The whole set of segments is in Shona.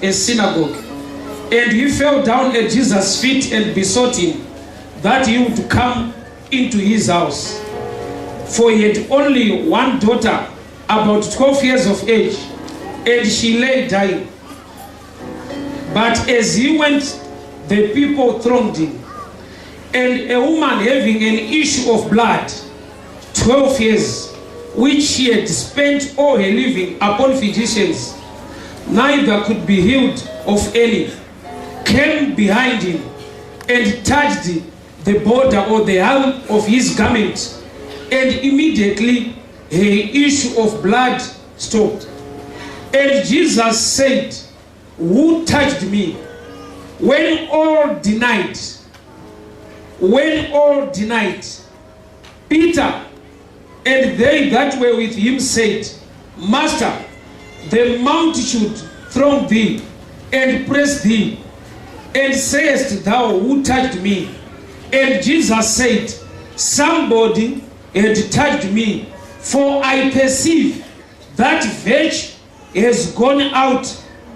a synagogue. And he fell down at Jesus' feet and besought him that he would come into his house. For he had only one daughter, about 12 years of age, and she lay dying. But as he went, the people thronged him. And a woman having an issue of blood, 12 years, which she had spent all her living upon physicians, neither could be healed of any, came behind him and touched the border or the hem of his garment, and immediately her issue of blood stopped. And Jesus said, "Who touched me?" When all denied, Peter and they that were with him said, "Master, the multitude throng thee and press thee, and sayest thou, 'Who touched me?'" And Jesus said, "Somebody had touched me, for I perceive that virtue has gone out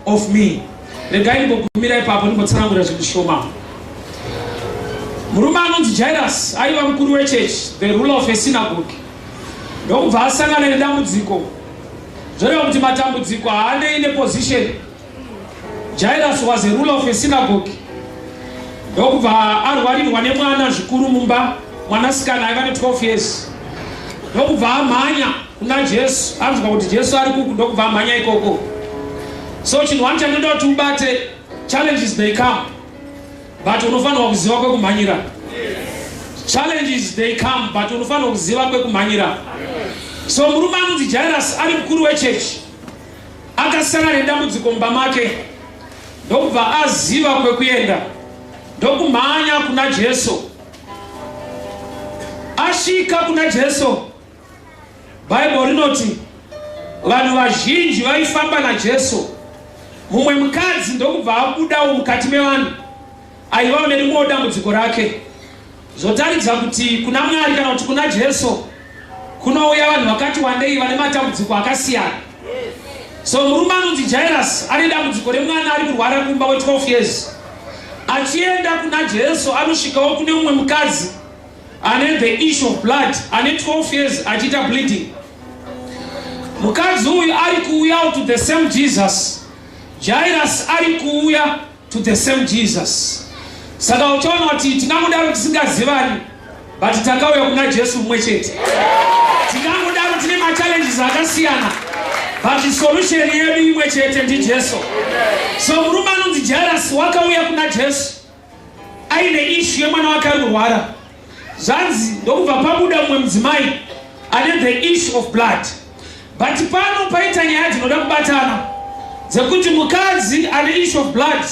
of me." Regai ndimbogumira ipapo, ndimbotsanangura zvinhu zvishoma. Murume anonzi Jairus aiva mukuru wechechi, the ruler of a synagogue, ndokubva asangana nedambudziko. Zvoreva kuti matambudziko haanei neposition. Jairus was a ruler of a synagogue, ndokubva arwarirwa nemwana zvikuru mumba, mwanasikana aiva ne12 years, ndokubva amhanya kuna Jesu. Anzwa kuti Jesu ari kuku, ndokubva amhanya ikoko. So chinhu wani chandinoda kuti ubate, challenges, they come, but unofanirwa kuziva kwekumhanyira. Challenges, they come, but unofanirwa kuziva kwekumhanyira. So murume anonzi Jairus ari mukuru wechechi, akasangana nedambudziko mumba make, ndokubva aziva kwekuenda, ndokumhanya kuna Jesu. Asvika kuna Jesu, Bhaibheri rinoti vanhu vazhinji vaifamba naJesu. Mumwe mukadzi ndokubva abudawo mukati mevanhu, aivawo nerimwewo dambudziko rake. Zvotaridza kuti kuna Mwari kana kuti kuna Jesu kunouya vanhu vakati wandei vane matambudziko akasiyana. So murume anonzi Jairus ane dambudziko remwana ari kurwara kumba we12 years. Achienda kuna Jesu, anosvikawo kune mumwe mukadzi ane the issue of blood, ane 12 years achiita bleeding. Mukadzi uyu ari kuuya to the same Jesus, Jairus ari kuuya to the same Jesus. Saka uchaona kuti tingangodaro tisingazivani, but takauya kuna Jesu mumwe chete. Tingangodaro tine machallenges akasiyana, but solution yedu imwe chete, ndiJesu. So murume anonzi Jairus wakauya kuna Jesu aine issue yemwana wake ari kurwara. Zvanzi ndokubva pabuda mumwe mudzimai ane the issue of blood. But pano paita nyaya dzinoda kubatana dzekuti mukadzi ane issue of blood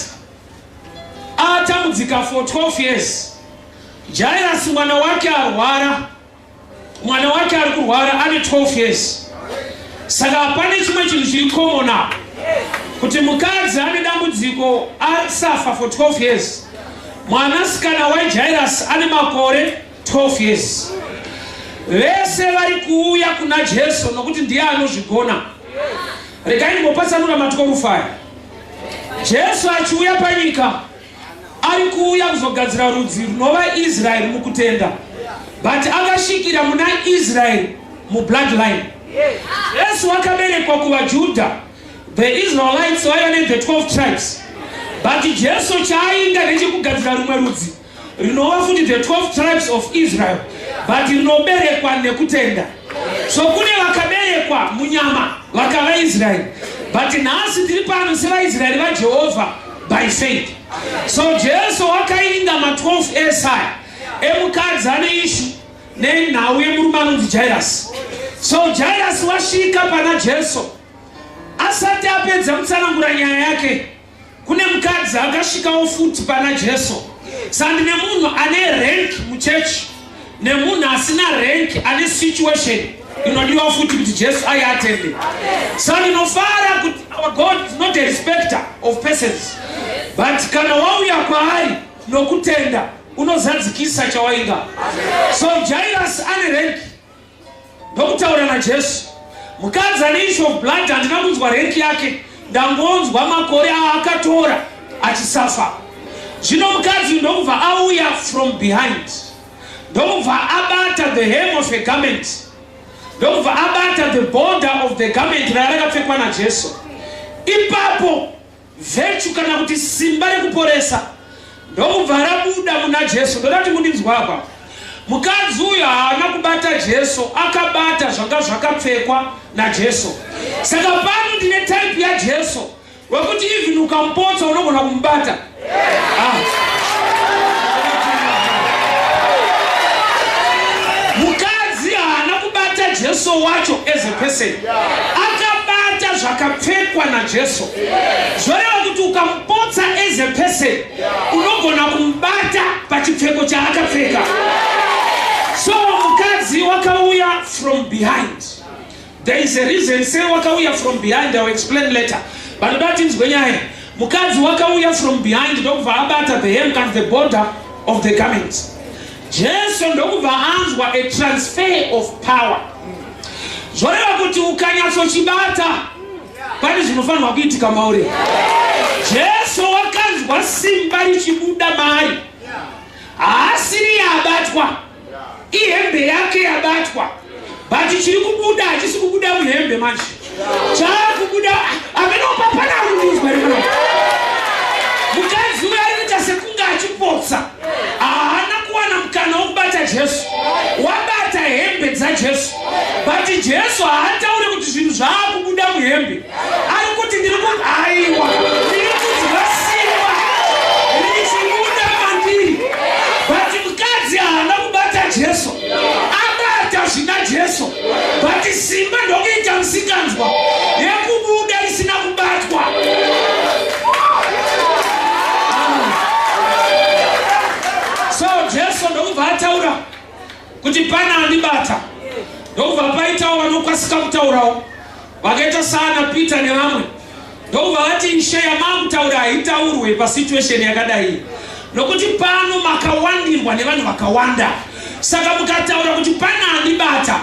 atambudzika for 12 years, Jairus mwana wake arwara, mwana wake ari kurwara ane 12 years. Saka pane chimwe chinhu chiri common apa, kuti mukadzi ane dambudziko asuffer for 12 years, mwanasikana waJairus ane makore 12 years. Vese vari kuuya kuna Jesu nokuti ndiye anozvigona. Regai ndimbopatsanura ma12 aya. Jesu achiuya panyika, ari kuuya kuzogadzira rudzi runova Israeri mukutenda, but akasvikira muna Israeri mubloodline. Jesu akaberekwa kuvaJudha, the Israelites vaiva nethe 12 tribes, but Jesu chaainga ndechekugadzira rumwe rudzi rinova futi the 12 tribes of Israel, but rinoberekwa nekutenda. So kune vakaberekwa munyama vakava Israeri, but nhasi tiri pano sevaIsraeri vaJehovha by faith. So Jesu wakainga ma12 esaya emukadzi ane issue nenhau yemurume anonzi Jairus. So Jairus wasvika pana Jesu, asati apedza kutsanangura nyaya yake, kune mukadzi akasvikawo futi pana Jesu. Sandi nemunhu ane rank muchechi nemunhu asina rank ane situation inodiwa futi kuti Jesu aiatende. Saka ndinofara kuti our God is not a respecter of persons, but kana wauya kwaari nokutenda, unozadzikisa chawainga. So Jairus ane rank, ndokutaura naJesu. Mukadzi ane issue of blood, handina kunzwa rank yake. Ndangonzwa makore aakatora achisafa. Zvino mukadzi ndokubva auya from behind, ndokubva abata the hem of a garment, ndokubva abata the border of the garment raya rakapfekwa naJesu. Ipapo virtue kana kuti simba rekuporesa ndokubva rabuda muna Jesu. Ndoda kuti mundinzwa apa. Mukadzi uyu haana kubata Jesu, akabata zvanga zvakapfekwa naJesu. Saka pano ndine type yaJesu wekuti even ukamupotsa unogona kumubata. Ah. Mukadzi haana kubata Jesu wacho as a person. Akabata zvakapfekwa naJesu. Zvoreva kuti ukamupotsa as a person unogona kumubata pachipfeko chaakapfeka. So mukadzi wakauya from behind. There is a reason say wakauya from behind, I will explain later. But ndoda tinzwe nyaya. Mukadzi wakauya from behind ndokubva abata the hem and the border of the garment. Jesu ndokubva anzwa a transfer of power. Zvoreva kuti ukanyatsochibata pane zvinofanirwa kuitika mauri. Jesu wakanzwa simba richibuda maari. Haasiri abatwa. Ihembe yake yabatwa. But chiri kubuda hachisi kubuda muhembe manje. Chaakubuda amenopa pana arikundinzwa here mwana. Mukadzi uyo ari kuita sekunge achipotsa. Haana kuwana mukana wokubata Jesu. Wabata hembe dzaJesu. But Jesu haatauri kuti zvinhu zvaakubuda muhembe. Ari kuti ndiri ku aiwa ndiri kunzwa simba richibuda mandiri. But mukadzi haana kubata Jesu. Abata zvina Jesu. But simba ndokuita musikanzwa yekubuda risina kubatwa. So Jesu ndokubva ataura kuti pana andibata. Ndokubva paitawo vanokasika kutaurawo vakaita saana Peter nevamwe ndokubva vati ishe yamakutaura haitaurwe pasituation yakadai nokuti pano makawandirwa nevanhu vakawanda saka mukataura kuti pana andibata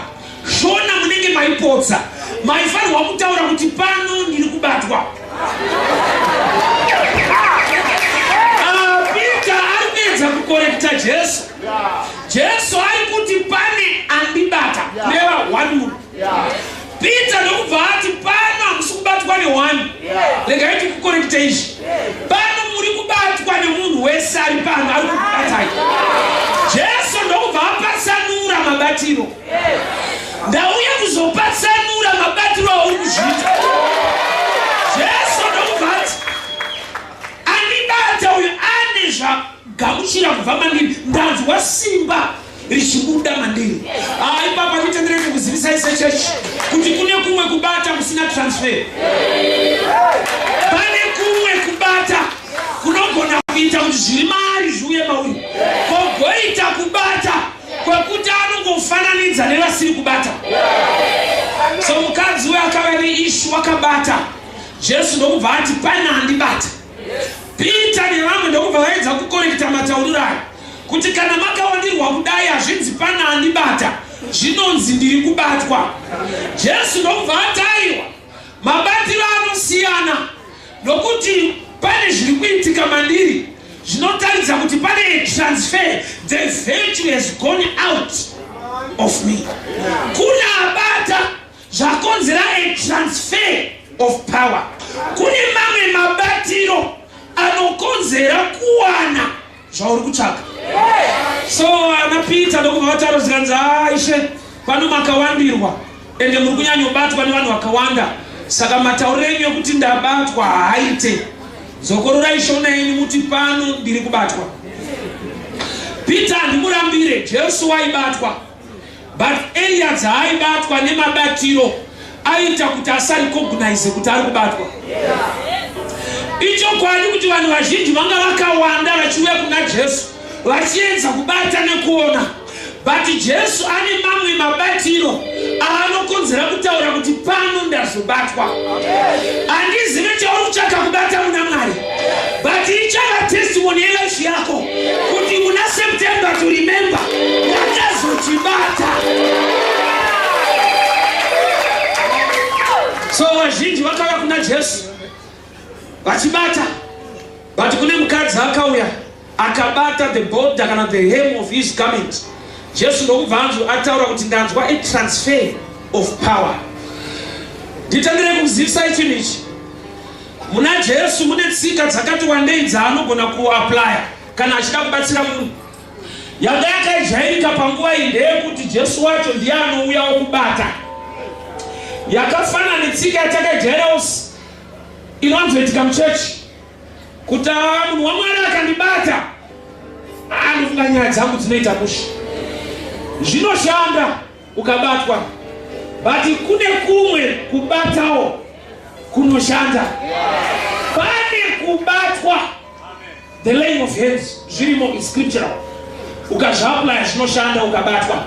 shona munenge maipotsa maifanirwa kutaura kuti pano ndiri kubatwa. Ah, Peter ari kuedza kukorekta Jesu. Jesu ari kuti pane andibata kureva one munhu. Peter ndokubva ati pano hamusi kubatwa neone. Regai tikukorekte izvi. Pano muri kubatwa nemunhu wese ari pano ari kukubatai. Jesu ndokubva apatsanura mabatiro. Ndauya kuzopatsanura mabatiro auri kuzviita. Jesu ndokubva ati andibata uyu ane zvagamuchira kubva mandiri, ndanzwa simba richibuda mandiri. Ah, ipapa nditenderei kukuzivisai sechechi kuti kune kumwe kubata kusina transfer. Pane kumwe kubata kunogona kuita kuti zviri maari zviuye mauri, kogoita kubata kwekuti anongofananidza nevasiri kubata. So mukadzi uyo akava neishu wakabata Jesu ndokubva ati pane andibata. Peter nevamwe ndokubva vaedza kukorekta matauriro ayo kuti kana makawandirwa kudai hazvinzi pane andibata, zvinonzi ndiri kubatwa. Jesu ndokubva ati aiwa, mabatiro anosiyana nokuti pane zviri kuitika mandiri zvinotaridza kuti pane a transfer, the virtue has gone out of me. Kune abata zvakonzera a transfer of power. Kune mamwe mabatiro anokonzera kuwana zvauri kutsvaka. So ana Peter ndokubva vataura zvikanzi, ah, ishe pano makawandirwa ende muri kunyanyobatwa nevanhu vakawanda, saka matauriro enyu ekuti ndabatwa haaite. Dzokororai shona yenyu muti pano ndiri kubatwa. Peter handimurambire, Jesu waibatwa but area dzaaibatwa nemabatiro aiita kuti asarecognize kuti ari kubatwa. Ichokwadi kuti vanhu vazhinji vanga vakawanda vachiuya kuna Jesu vachiedza kubata nekuona, but Jesu ane mamwe mabatiro aanokonzera kutaura kuti pano ndazobatwa. Handizive chauri kutsvaka kubata muna Mwari, but ichava testimony yelife yako kuti muna September to remember ndakazochibata. So vazhinji vakauya kuna Jesu. Vachibata. But kune mukadzi akauya akabata the border kana the hem of his garment. Jesu ndokubva anzwa ataura kuti ndanzwa a transfer of power. Nditangire kuzivisai chinhu ichi. Muna Jesu mune tsika dzakati wandei dzaanogona kuaplya kana achida kubatsira munhu. Yanga yakaijairika panguva iyi ndeyekuti Jesu wacho ndiye anouya okubata. Yakafanana netsika yatakajairawo inowanzoitika muchechi kuti ah, munhu waMwari akandibata anofunga nyaya dzangu dzinoita mushe. Zvinoshanda ukabatwa but kune kumwe kubatawo kunoshanda. Pane kubatwa The laying of hands zvirimo is scriptural. Ukazviapply zvinoshanda ukabatwa.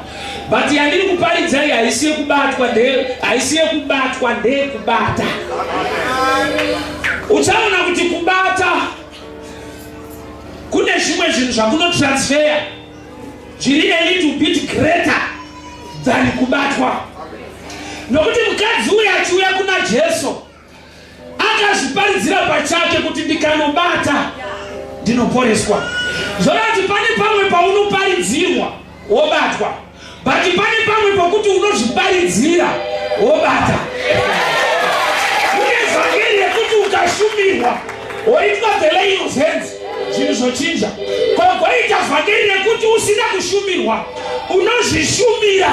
But yandiri kuparidza iyi haisi yekubatwa nde haisi yekubatwa ndeyekubata. Uchaona kuti kubata kune zvimwe zvinhu zvakunotransfer zviri a little bit greater than kubatwa. Nokuti mukadzi uyu achiuya kuna Jesu Akazviparidzira pachake kuti ndikanobata ndinoporeswa. Zvoreva kuti pane pamwe paunoparidzirwa wobatwa, but pane pamwe pokuti unozviparidzira wobata. Kune vhangeri yekuti ukashumirwa woitwa the laying of hands zvinhu zvochinja. Kogoita vhangeri rekuti usina kushumirwa unozvishumira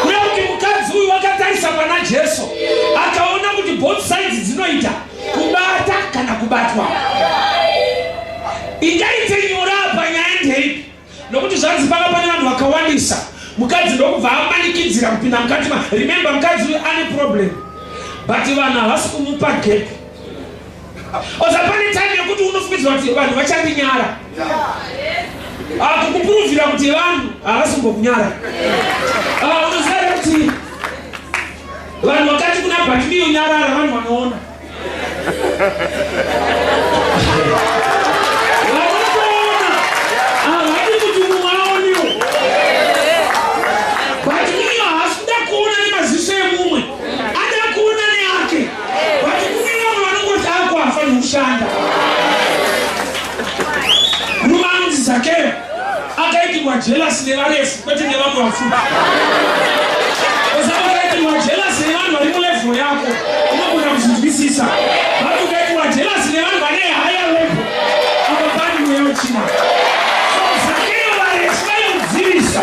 kuda kuti mukadzi uyu wakatarisa pana Jesu akaona kuti both sides dzinoita kubata kana kubatwa. Ingaite nyora apa nyaya ndeipi? Nokuti zvanzi panga pane vanhu vakawandisa, mukadzi ndokubva amanikidzira kupinda mukati ma remember mukadzi uyu ane problem but vanhu havasi kumupa gap. Oza pane time yekuti unofungidzira kuti vanhu vachandinyara. Ah, kukupuruvhira kuti vanhu havasi kumbokunyara. Ah, unoziva here kuti vanhu vakati kuna Bartimiyo nyarara, vanhu vanoona. Vanotoona havadi kuti mumwe aonewo. Bartimiyo haasi kuda kuona nemaziso emumwe, ada kuona neake. But kune vamwe vanongoti ako hafaniri kushanda. Murume anonzi Zakeyo akaitirwa jealous nevarefu kwete nevamwe vapfupi. Usati ukaitirwa jealous nevanhu vari mulevel yako unogona kuzvinzwisisa. But ukaitirwa jealous nevanhu vane higher level apa pani mweya wechina. So Zakeyo varefu vaimudzivisa.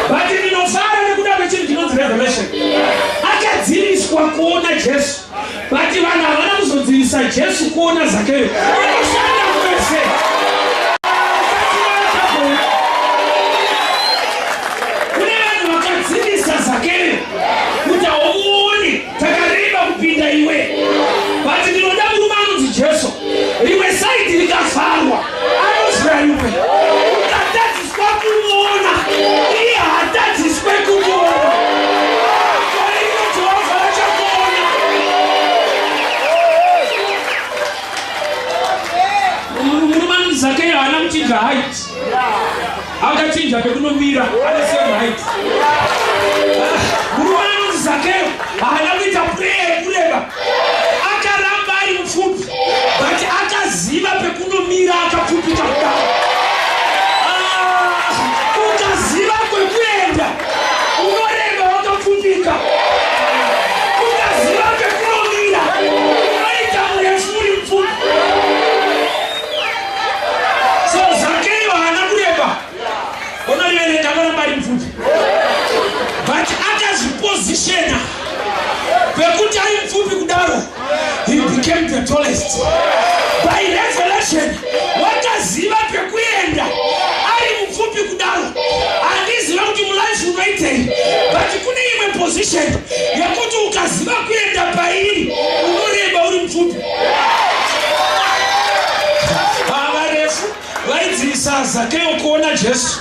But ndinofara nekuda kwechinhu chinonzi revelation. Akadziviswa kuona Jesu. But vanhu havana kuzodzivisa Jesu kuona Zakeyo. Inoshanda kwese. Kune vanhu vakadzivisa Zakeyo kuti haumuoni, takareba kupinda iwe. But ndinoda murume anonzi Jesu. Rimwe saidi rikavharwa, anozwa rimwe. Ukatadziswa kumuona, iye haatadziswe kukuona. Gore rino Jehovha vachakuona. Murume anonzi Zakeyo haana kuchinja height. Akachinja pekunomira, ane same height. Murume anonzi Zakeyo haana kuita prayer yekureba. Akaramba ari mupfupi but akaziva pekunomira akapfupika kudaro. Ah, ukaziva kwekuenda unoreba wakapfupika. Ukaziva pekunomira unoita murefu uri mupfupi. So Zakeyo haana kureba. Unoriverenga anoramba ari mupfupi. But akazvipositiona pekuti ari mupfupi kudaro he became the tallest by revelation. Wakaziva pekuenda ari mupfupi kudaro. Handiziva kuti mulife unoitei, but kune imwe position yekuti ukaziva kuenda pairi unoreba uri mupfupi. Varefu vaidzivisa Zakeyo kuona Jesu,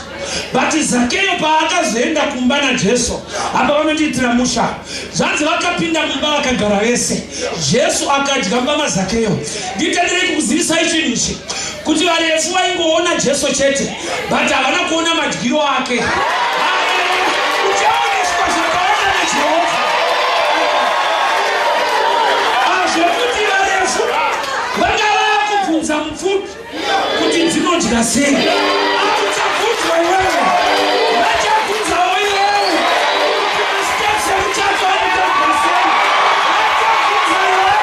but Zakeyo paakazoenda kumba naJesu, apa vanotiitira musha. Zvanzi vakapinda mumba vakagara vese, Jesu akadya mumba maZakeyo. Nditenderei kukuzivisai chinhu ichi kuti varefu vaingoona Jesu chete, but havana kuona madyiro ake. Uchaoneswa zvakaona naJehovha. Zvekuti varefu vanga Vachabvunza mupfupi kuti dzinodya sei. Auchabvunzwa iwewe, vachabvunzawo iwewe kuti masteps emuchato anotambwa sei. Vachabvunza iwewe.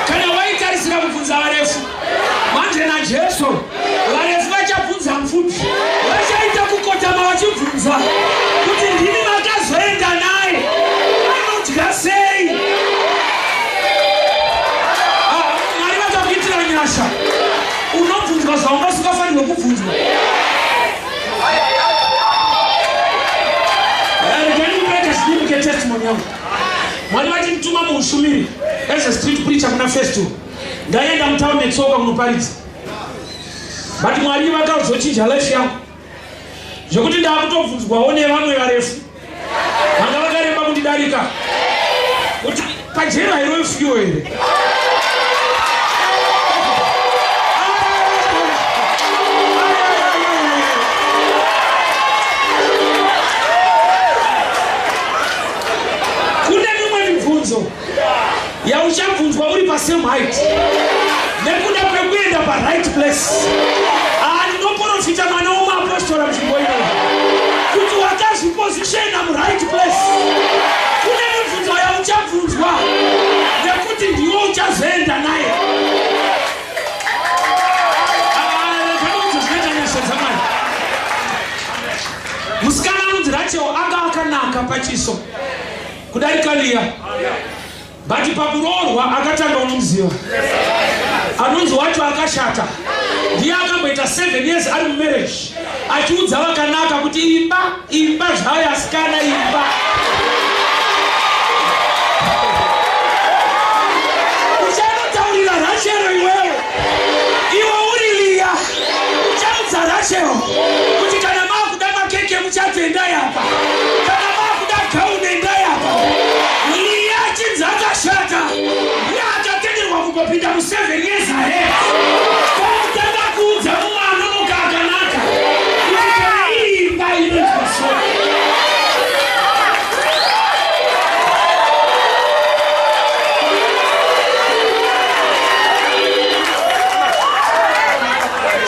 Kana waitarisira kubvunza varefu, manje naJesu varefu vachabvunza mupfupi, vachaita kukotama vachibvunza kuti ndimi makazoenda naye, anodya sei? Ah, Mwari vakakuitira nyasha, unobvunzwa zvaunga usingafanirwe kubvunzwa. Regai ndikupe chidimbu ketestimony yangu. Mwari vachindituma muushumiri as a street preacher kuna Festo. Ndaienda mutown netsoka kunoparidza. But Mwari vakazochinja life yangu zvekuti ndakutobvunzwawo nevamwe varefu vanga vakareba kundidarika kuti pajero hairovi fuel here. Kune mimwe mibvunzo yauchabvunzwa uri pasame height nekuda kwekuenda paright place. Ah, ndinoprofita mwana womuapostora munzvimbo ino kuti wakazvipositiona muright place. Kune mibvunzo yauchabvunzwa nekuti ndiwo uchazoenda naye. Ah, rega zvinoita nyasha dzaMwari. Musikana anonzi Rachel anga akanaka pachiso kudarika Leah, but pakuroorwa akatanga unomuziva anonzi wacho akashata. Ndiye akamboita 7 years ari mumarriage achiudza vakanaka kuti imba imba zvayo, asikana imba. Uchanotaurira Rachel iwewe, iwe uri Leah, uchaudza Rachel kuti kana makuda makeke muchato endai apa, kana makuda gauni endai apa. Leah achinzi akashata, ndiye akatenderwa kungopinda mu7 years ahead. Kwakutanga kuudza mumwe anonoka akanaka kuti kana iri imba inoitwa so.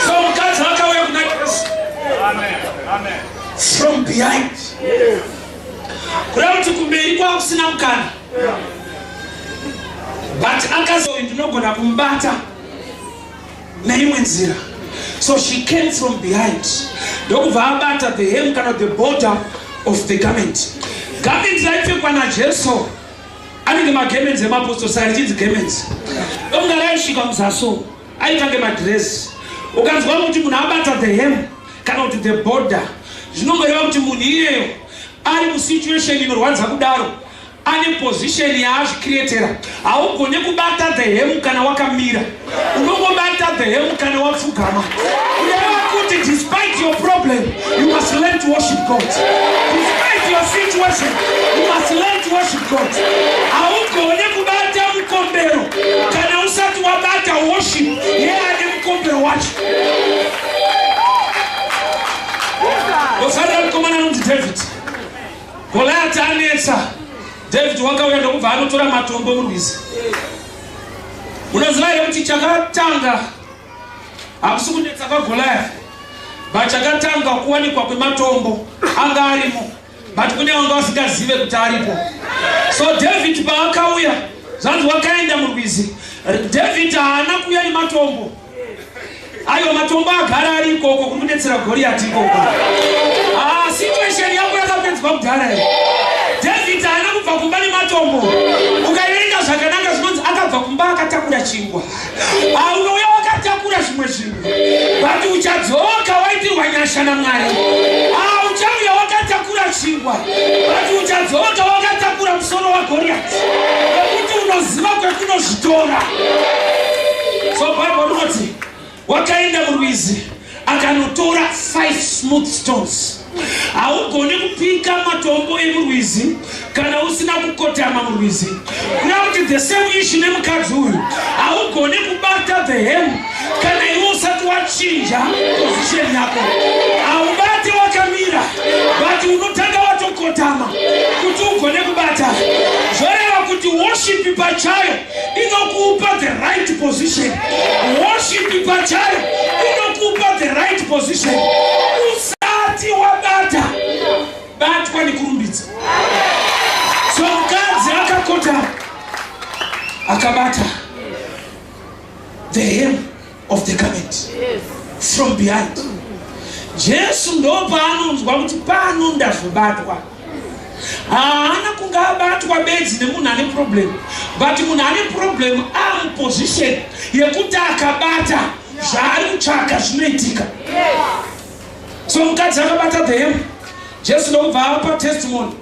So mukadzi akauya kuna Jesu from behind, kureva kuti kumberi kwava kusina mukana, but akazo ndinogona kumubata neimwe nzira. So she came from behind ndokubva abata the hem kana the border of the garment. Garment raipfekwa naJesu anenge magarments emapostori, saka richinzi garments donga raisvika muzaso, aitange madhirezi. Ukanzwa kuti munhu abata the hem kana kuti the border, zvinongoreva kuti munhu iyeyo ari musituation inorwadza kudaro, ane position yaazvicreatera. Haugone kubata the hem kana wakamira, unongobata the hem kana wapfugama. Kureva kuti despite your problem, you must learn to worship God. Despite your situation, you must learn to worship God. Haugone kubata mukombero kana usati wabata worship yeane mukombero wacho. Ofarira mukomana anonzi David. Goliath anetsa, David wakauya ndokubva anotora matombo murwizi. Unoziva here kuti chakatanga hakusi kunetsa kwaGoliath, but chakatanga kuwanikwa kwematombo anga arimo, but kune vanga vasingazive kuti aripo. So David paakauya, zvanzi wakaenda murwizi. David haana kuuya nematombo ayo, matombo agara ari ikoko kuri kudetsera Goriati ikoko. Ah, situation yako yakapedzwa kudhara iyo. David haana kubva kumba nematombo. Ukaverenga zvakanaka, zvinonzi akabva kumba akatakura chingwa. Ah, unouya wakatakura zvimwe zvinhu, but uchadzoka waitirwa nyasha naMwari. Ah, uchauya wakatakura chingwa, but uchadzoka wakatakura musoro waGoriati, nekuti unoziva kwekunozvitora. So Bible rinoti wakaenda murwizi akanotora five smooth stones. Haugoni kupika matombo emurwizi kana usina kukotama murwizi. Kureva kuti the same issue nemukadzi uyu, haugoni kubata the hem kana iwe usati wachinja position yako. Haubati wakamira. But unotanga watokotama kuti ugone kubata. Zvoreva kuti worship pachayo inokupa the right position. Worship pachayo inokupa the right position. Usati wabata, batwa nekurumbidza. So mukadzi akakotama akabata the hem of the garment from behind. Jesu ndopaanonzwa kuti pano ndazobatwa. Haana kunge abatwa bedzi nemunhu ane problem, but munhu ane problem amuposition yekuti akabata zvaari kutsvaka zvinoitika. So mukadzi akabata the hem, Jesu ndokubva apa testimony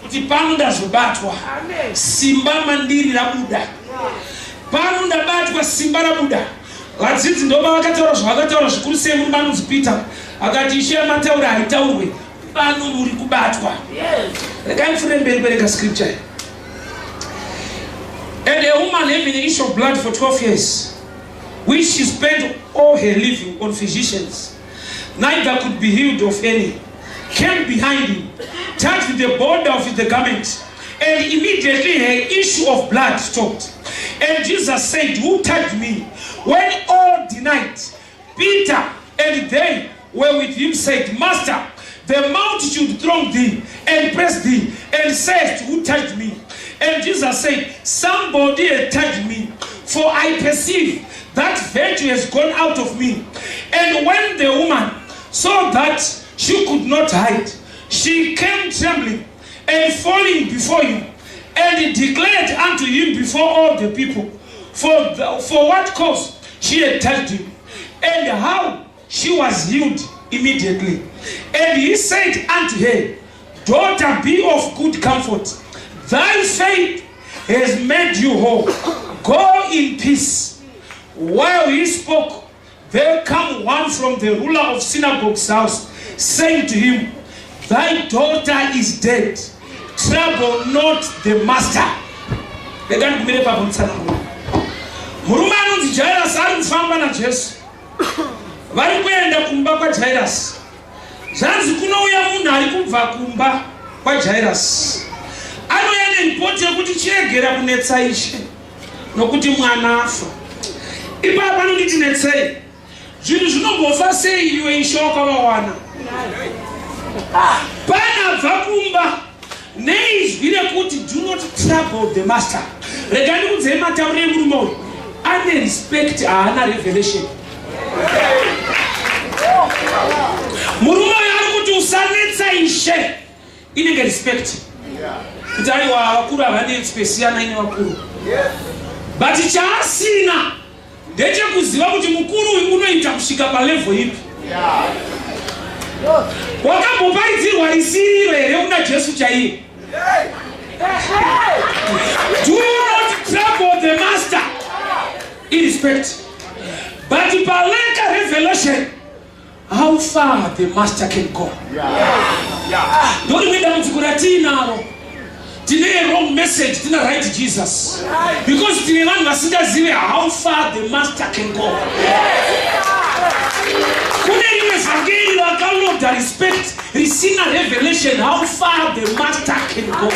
kuti pano ndazobatwa, simba mandiri rabuda. Pano ndabatwa, simba rabuda. Vadzidzi ndova vakataura zvavakataura zvikuru sei. Murume anonzi Peter akati, "Ishe, mataura haitaurwe, pano muri kubatwa." Regai mfure mberi kuverenga scripture. And a woman having an issue of blood for 12 years, which she spent all her living on physicians, neither could be healed of any, came behind him, touched the border of the garment, and immediately her issue of blood stopped. And Jesus said, "Who touched me?" When all denied, Peter and they were with him said, "Master, the multitude thronged thee and pressed thee, and said, 'Who touched me?'" And Jesus said, "Somebody had touched me, for I perceive that virtue has gone out of me." And when the woman saw that she could not hide, she came trembling and falling before him, and declared unto him before all the people for what cause she had touched him, and how she was healed immediately. And he said unto her, "Daughter, be of good comfort. Thy faith has made you whole. Go in peace." While he spoke, there come one from the ruler of synagogue's house, saying to him, "Thy daughter is dead. Trouble not the master." Rega ndigumire papo mutsananguro. Murume anonzi Jairus ari kufamba naJesu, vari kuenda kumba kwaJairus. Zvanzi kunouya munhu ari kubva kumba kwaJairus, anouya neripoti yekuti chiregera kunetsa Ishe nokuti mwana afa. Ipapo anonditi netsei, zvinhu zvinombofa sei iwe Ishe wakavawana? Panabva kumba neizwi rekuti, "Do not trouble the master." Rega ndikudzei matauriro emurume uyu. Ane respect, haana revelation. Murume uyu ari kuti usanetsa Ishe. Inenge respect kuti aiwa, vakuru havanetswe, siyanai nevakuru. But chaasina ndechekuziva kuti mukuru uyu unoita kusvika palevel ipi. Wakamboparidzirwa risiriro here kuna Jesu chaiye? "Do not trouble the master" irespect, but paleka revelation how far the master can go. Ndorimwe dambudziko ratiinaro. Tine wrong message, tina right Jesus, because tine vanhu vasingazive how far the master can go. Kune rimwe vhangeri rakaloda respect risina revelation how far the master can go.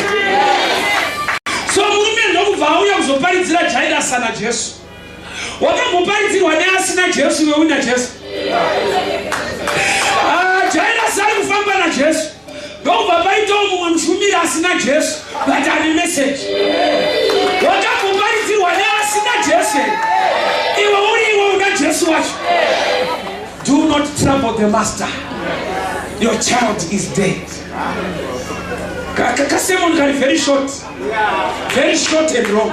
So murume ndokubva auya kuzoparidzira Jairus naJesu. Wakamboparidzirwa neasina Jesu, iwe una Jesu? Ah, Jairus ari kufamba naJesu, ndokubva paitawo mumwe mushumiri asina Jesu but ane message. Wakamboparidzirwa neasina Jesu here, iwe uri iwe una Jesu wacho? "Do not trouble the master, your child is dead." Kasermon kari very short, very short and wrong.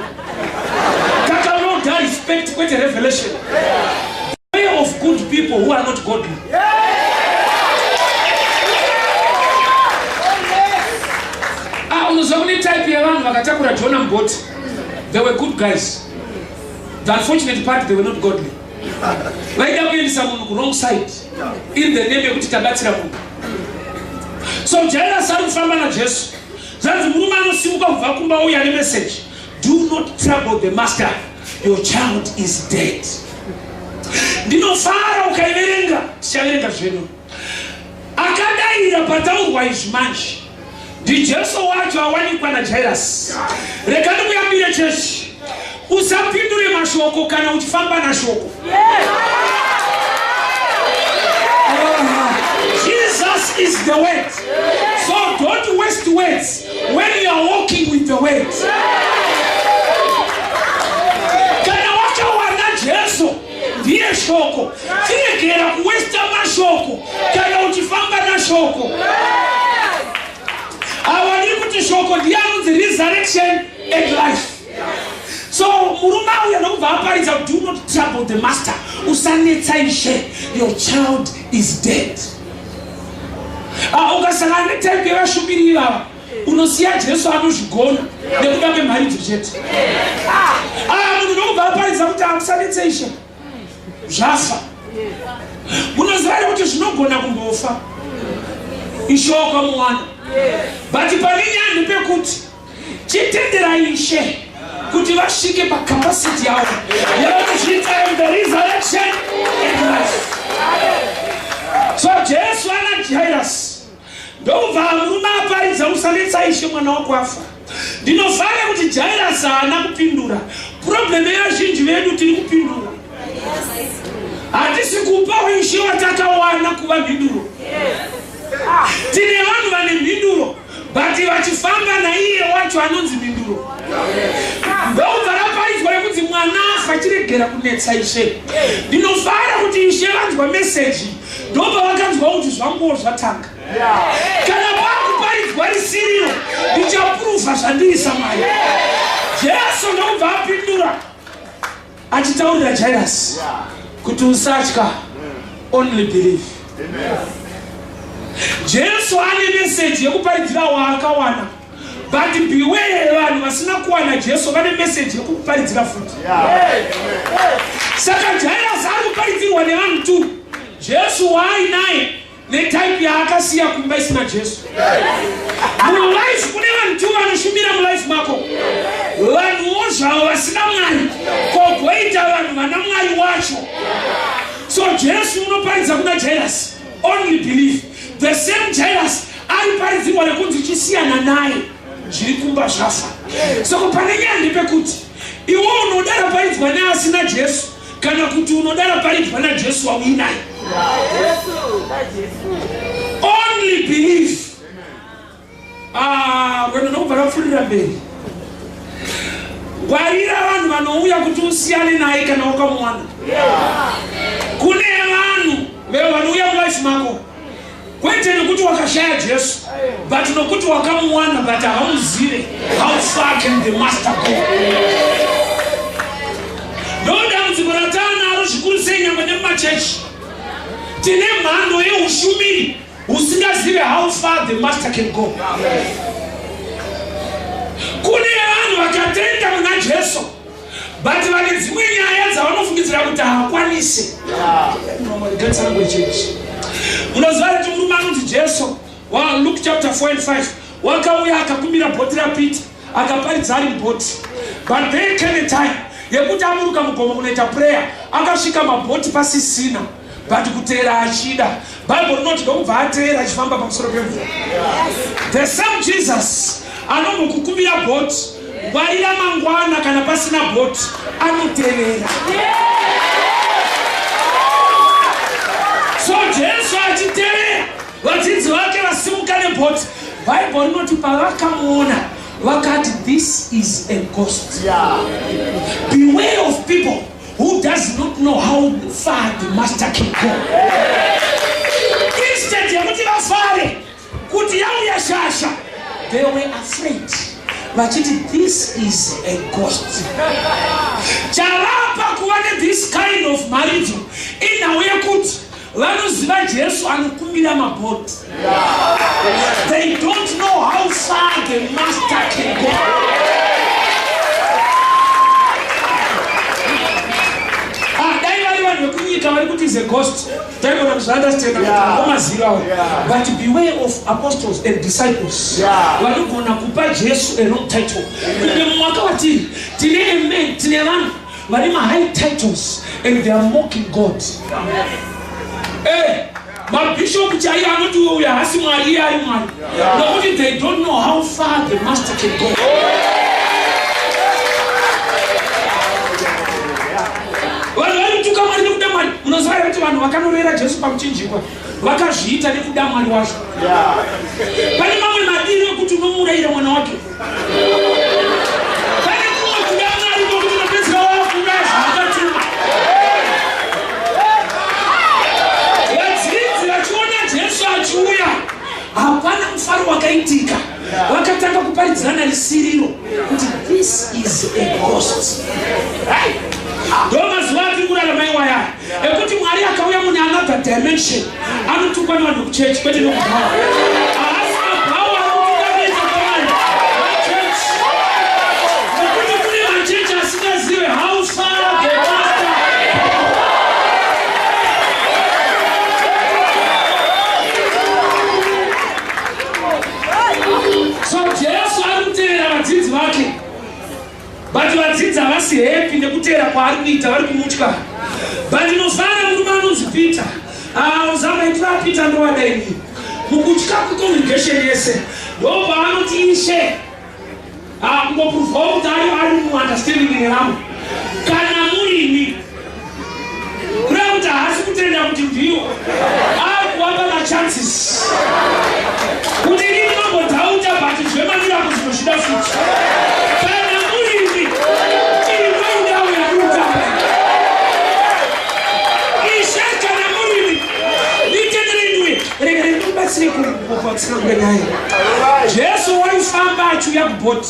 Kakaloda respect kwete revelation. Way of good people who are not godly. Ah, unoziva kune type yevanhu vakatakura Jona mubhoti. They were good guys. The unfortunate part, they were not godly. Vaida kuendesa munhu kuwrong side in the name yekuti tabatsira munhu. So Jairus ari kufamba naJesu. Zvanzi murume anosimuka kubva kumba, uya nemessage, "Do not trouble the master, your child is dead." Ndinofara ukaiverenga, tichaverenga zvenu. Akadaira pataurwa izvi manje ndiJesu wacho awanikwa naJairasi. Rega ndikuyambire chechi, usapindure mashoko kana uchifamba nashoko. Jesus is the word. So don't waste words when you are walking with the word. Kana wakawana Jesu ndiye shoko, chiregera kuwesta mashoko kana uchifamba nashoko. Awa ndiri kuti shoko ndiye anonzi resurrection and life. So murume auya ndokubva aparidza, do not trouble the master, usanetsa ishe, your child is dead. Ah, ukasangana netype yevashumiri ivava unosiya Jesu anozvigona nekuda kwemharidzo chete. Ah, munhu ndokubva aparidza kuti amusanetse ishe, zvafa. Munoziva here kuti zvinogona kumbofa ishe wakamuwana, but pane nyaya ndepekuti chitendera ishe kuti vasvike pacapacity yavo yavanozviita in the resurrection and life. So Jesu ana Jairus ndokubva murume aparidza, usanetsa ishe, mwana wako afa. Ndinofara kuti Jairus haana kupindura. Problem yevazhinji vedu, tiri kupindura, hatisi kupa ishe watakawana kuva mhinduro. Tine vanhu vane mhinduro, but vachifamba naiye wacho anonzi mhinduro. Ndokubva raparidzwa rekunzi mwana afa, chiregera kunetsa ishe. Ndinofara kuti ishe vanzwa message, ndobva vakanzwa kuti zvanguwo zvatanga. Kana pakuparidzwa risiriro, ndichaprova zvandiisa Mwari. Jesu ndokubva apindura achitaurira Jairus kuti usatya, only believe. Jesu ane message yekuparidzira waakawana, but beware, vanhu vasina kuwana Jesu vane message yekuparidzira futi. Saka Jairus ari kuparidzirwa nevanhu tu, Jesu waainaye netype yaakasiya kumba isina Jesu. Mulife kune vanhu tu vanoshumira mulife mako, vanhuwo zvavo vasina Mwari, kogoita vanhu vana Mwari wacho. So Jesu unoparidza kuna Jairus, only believe. The same Jairus ariparidzirwa nekunzi chisiyana naye, zviri kumba zvafa. Saka pane nyaya ndepekuti iwe unoda raparidzwa neasina Jesu kana kuti unoda raparidzwa naJesu wauinaye? Only believe. Ah, rwendo ndokubva rapfuurira mberi. Ngwarira vanhu vanouya kuti usiyane naye kana wakamuwana. Kune vanhu vanouya mulife mako kwete nekuti wakashaya Jesu, but nokuti wakamuwana, but hauzive how far can the master go. Ndo dambudziko rataanaro zvikuru sei nyangwe nemumachechi. Tine mhando yeushumiri usingazive how far the master can go. Kune vanhu vakatenda muna Jesu, but vane dzimwe nyaya dzavanofungidzira kuti haakwanise. Chechi, munoziva kuti murume anonzi Jesu wa Luke chapter 4 and 5 wakauya akakumbira bhoti raPeter, akaparidza ari mubhoti. But there came a time yekuti amuruka mugomo kunoita prayer, akasvika mabhoti pasisina, but kuteera achida. Bhaibheri rinoti ndokubva ateera achifamba pamusoro pemvura. The same Jesus anombokukumbira bhoti, ngwarira mangwana kana pasina bhoti anotevera. So Jesu achitevera, vadzidzi vake vasimuka nebhoti, Bhaibheri rinoti pavakamuona vakati, "This is a ghost." Beware of people who does not know how far the master can go. Instead yekuti vafare kuti yauya shasha, they were afraid vachiti, "This is a ghost." Chavapa kuva nethis kind of mharidzo inhau yekuti vanoziva Jesu anokumbira mabhoti. They don't know how far the master can go. Ah, dai vari vanhu vekunyika vari kuti is a ghost, taigona kuzviunderstanda kuti angomazivawo. But beware of apostles and disciples vanogona kupa Jesu a wrong title. Kunge mumwaka watiri tine amen, tine vanhu vane mahigh titles and they are mocking God. Eh, Mabhishopu chaiye anoti uyu haasi Mwari, iye ari Mwari, nokuti they don't know how far the master can go. Vanhu vari kutuka Mwari nekuda Mwari. Munoziva here kuti vanhu vakanorera Jesu pamuchinjikwa vakazviita nekuda Mwari wacho? Pane mamwe madiro ekuti unomuurayira mwana wake. Pane kumwe kuda Mwari kwekuti unopedzisira wakuuraya zvaakatuma. Vadzidzi vachiona Jesu achiuya, hapana mufaro wakaitika. Vakatanga kuparidzirana risiriro kuti this is a ghost. Ndo mazuva atiri kurarama iwaya ekuti Mwari akauya mune another dimension anotukwa nevanhu vekuchechi kwete nokubhawa. Haasi mabhawa ari kutungamidza kwavanhu vachechi, nekuti kune machechi asingazive how far the master. So Jesu ari kutevera vadzidzi vake, but vadzidzi havasi happy nekuteera kwaari kuita, vari kumutya. But ndinofara murume anonzi Peter. Uzamaitira Peter ndowada ini mukutya kwecongregation yese, ndopaanoti Ishe, kungopuruvhawo kuti ari muunderstanding nevamwe, kana murimi, kureva kuti haasi kutenda kuti ndiwo ari kuvapa machances kuti ini ndinombodhauta, but zvemamiracle zvinozvida futi. Kana murimi, inoidawo yakutamba. Ishe, kana murimi, nditenderei ndiuye. Regere ndikubatsire kubatsanangura nyaya. Jesu waifamba achiuya kubhoti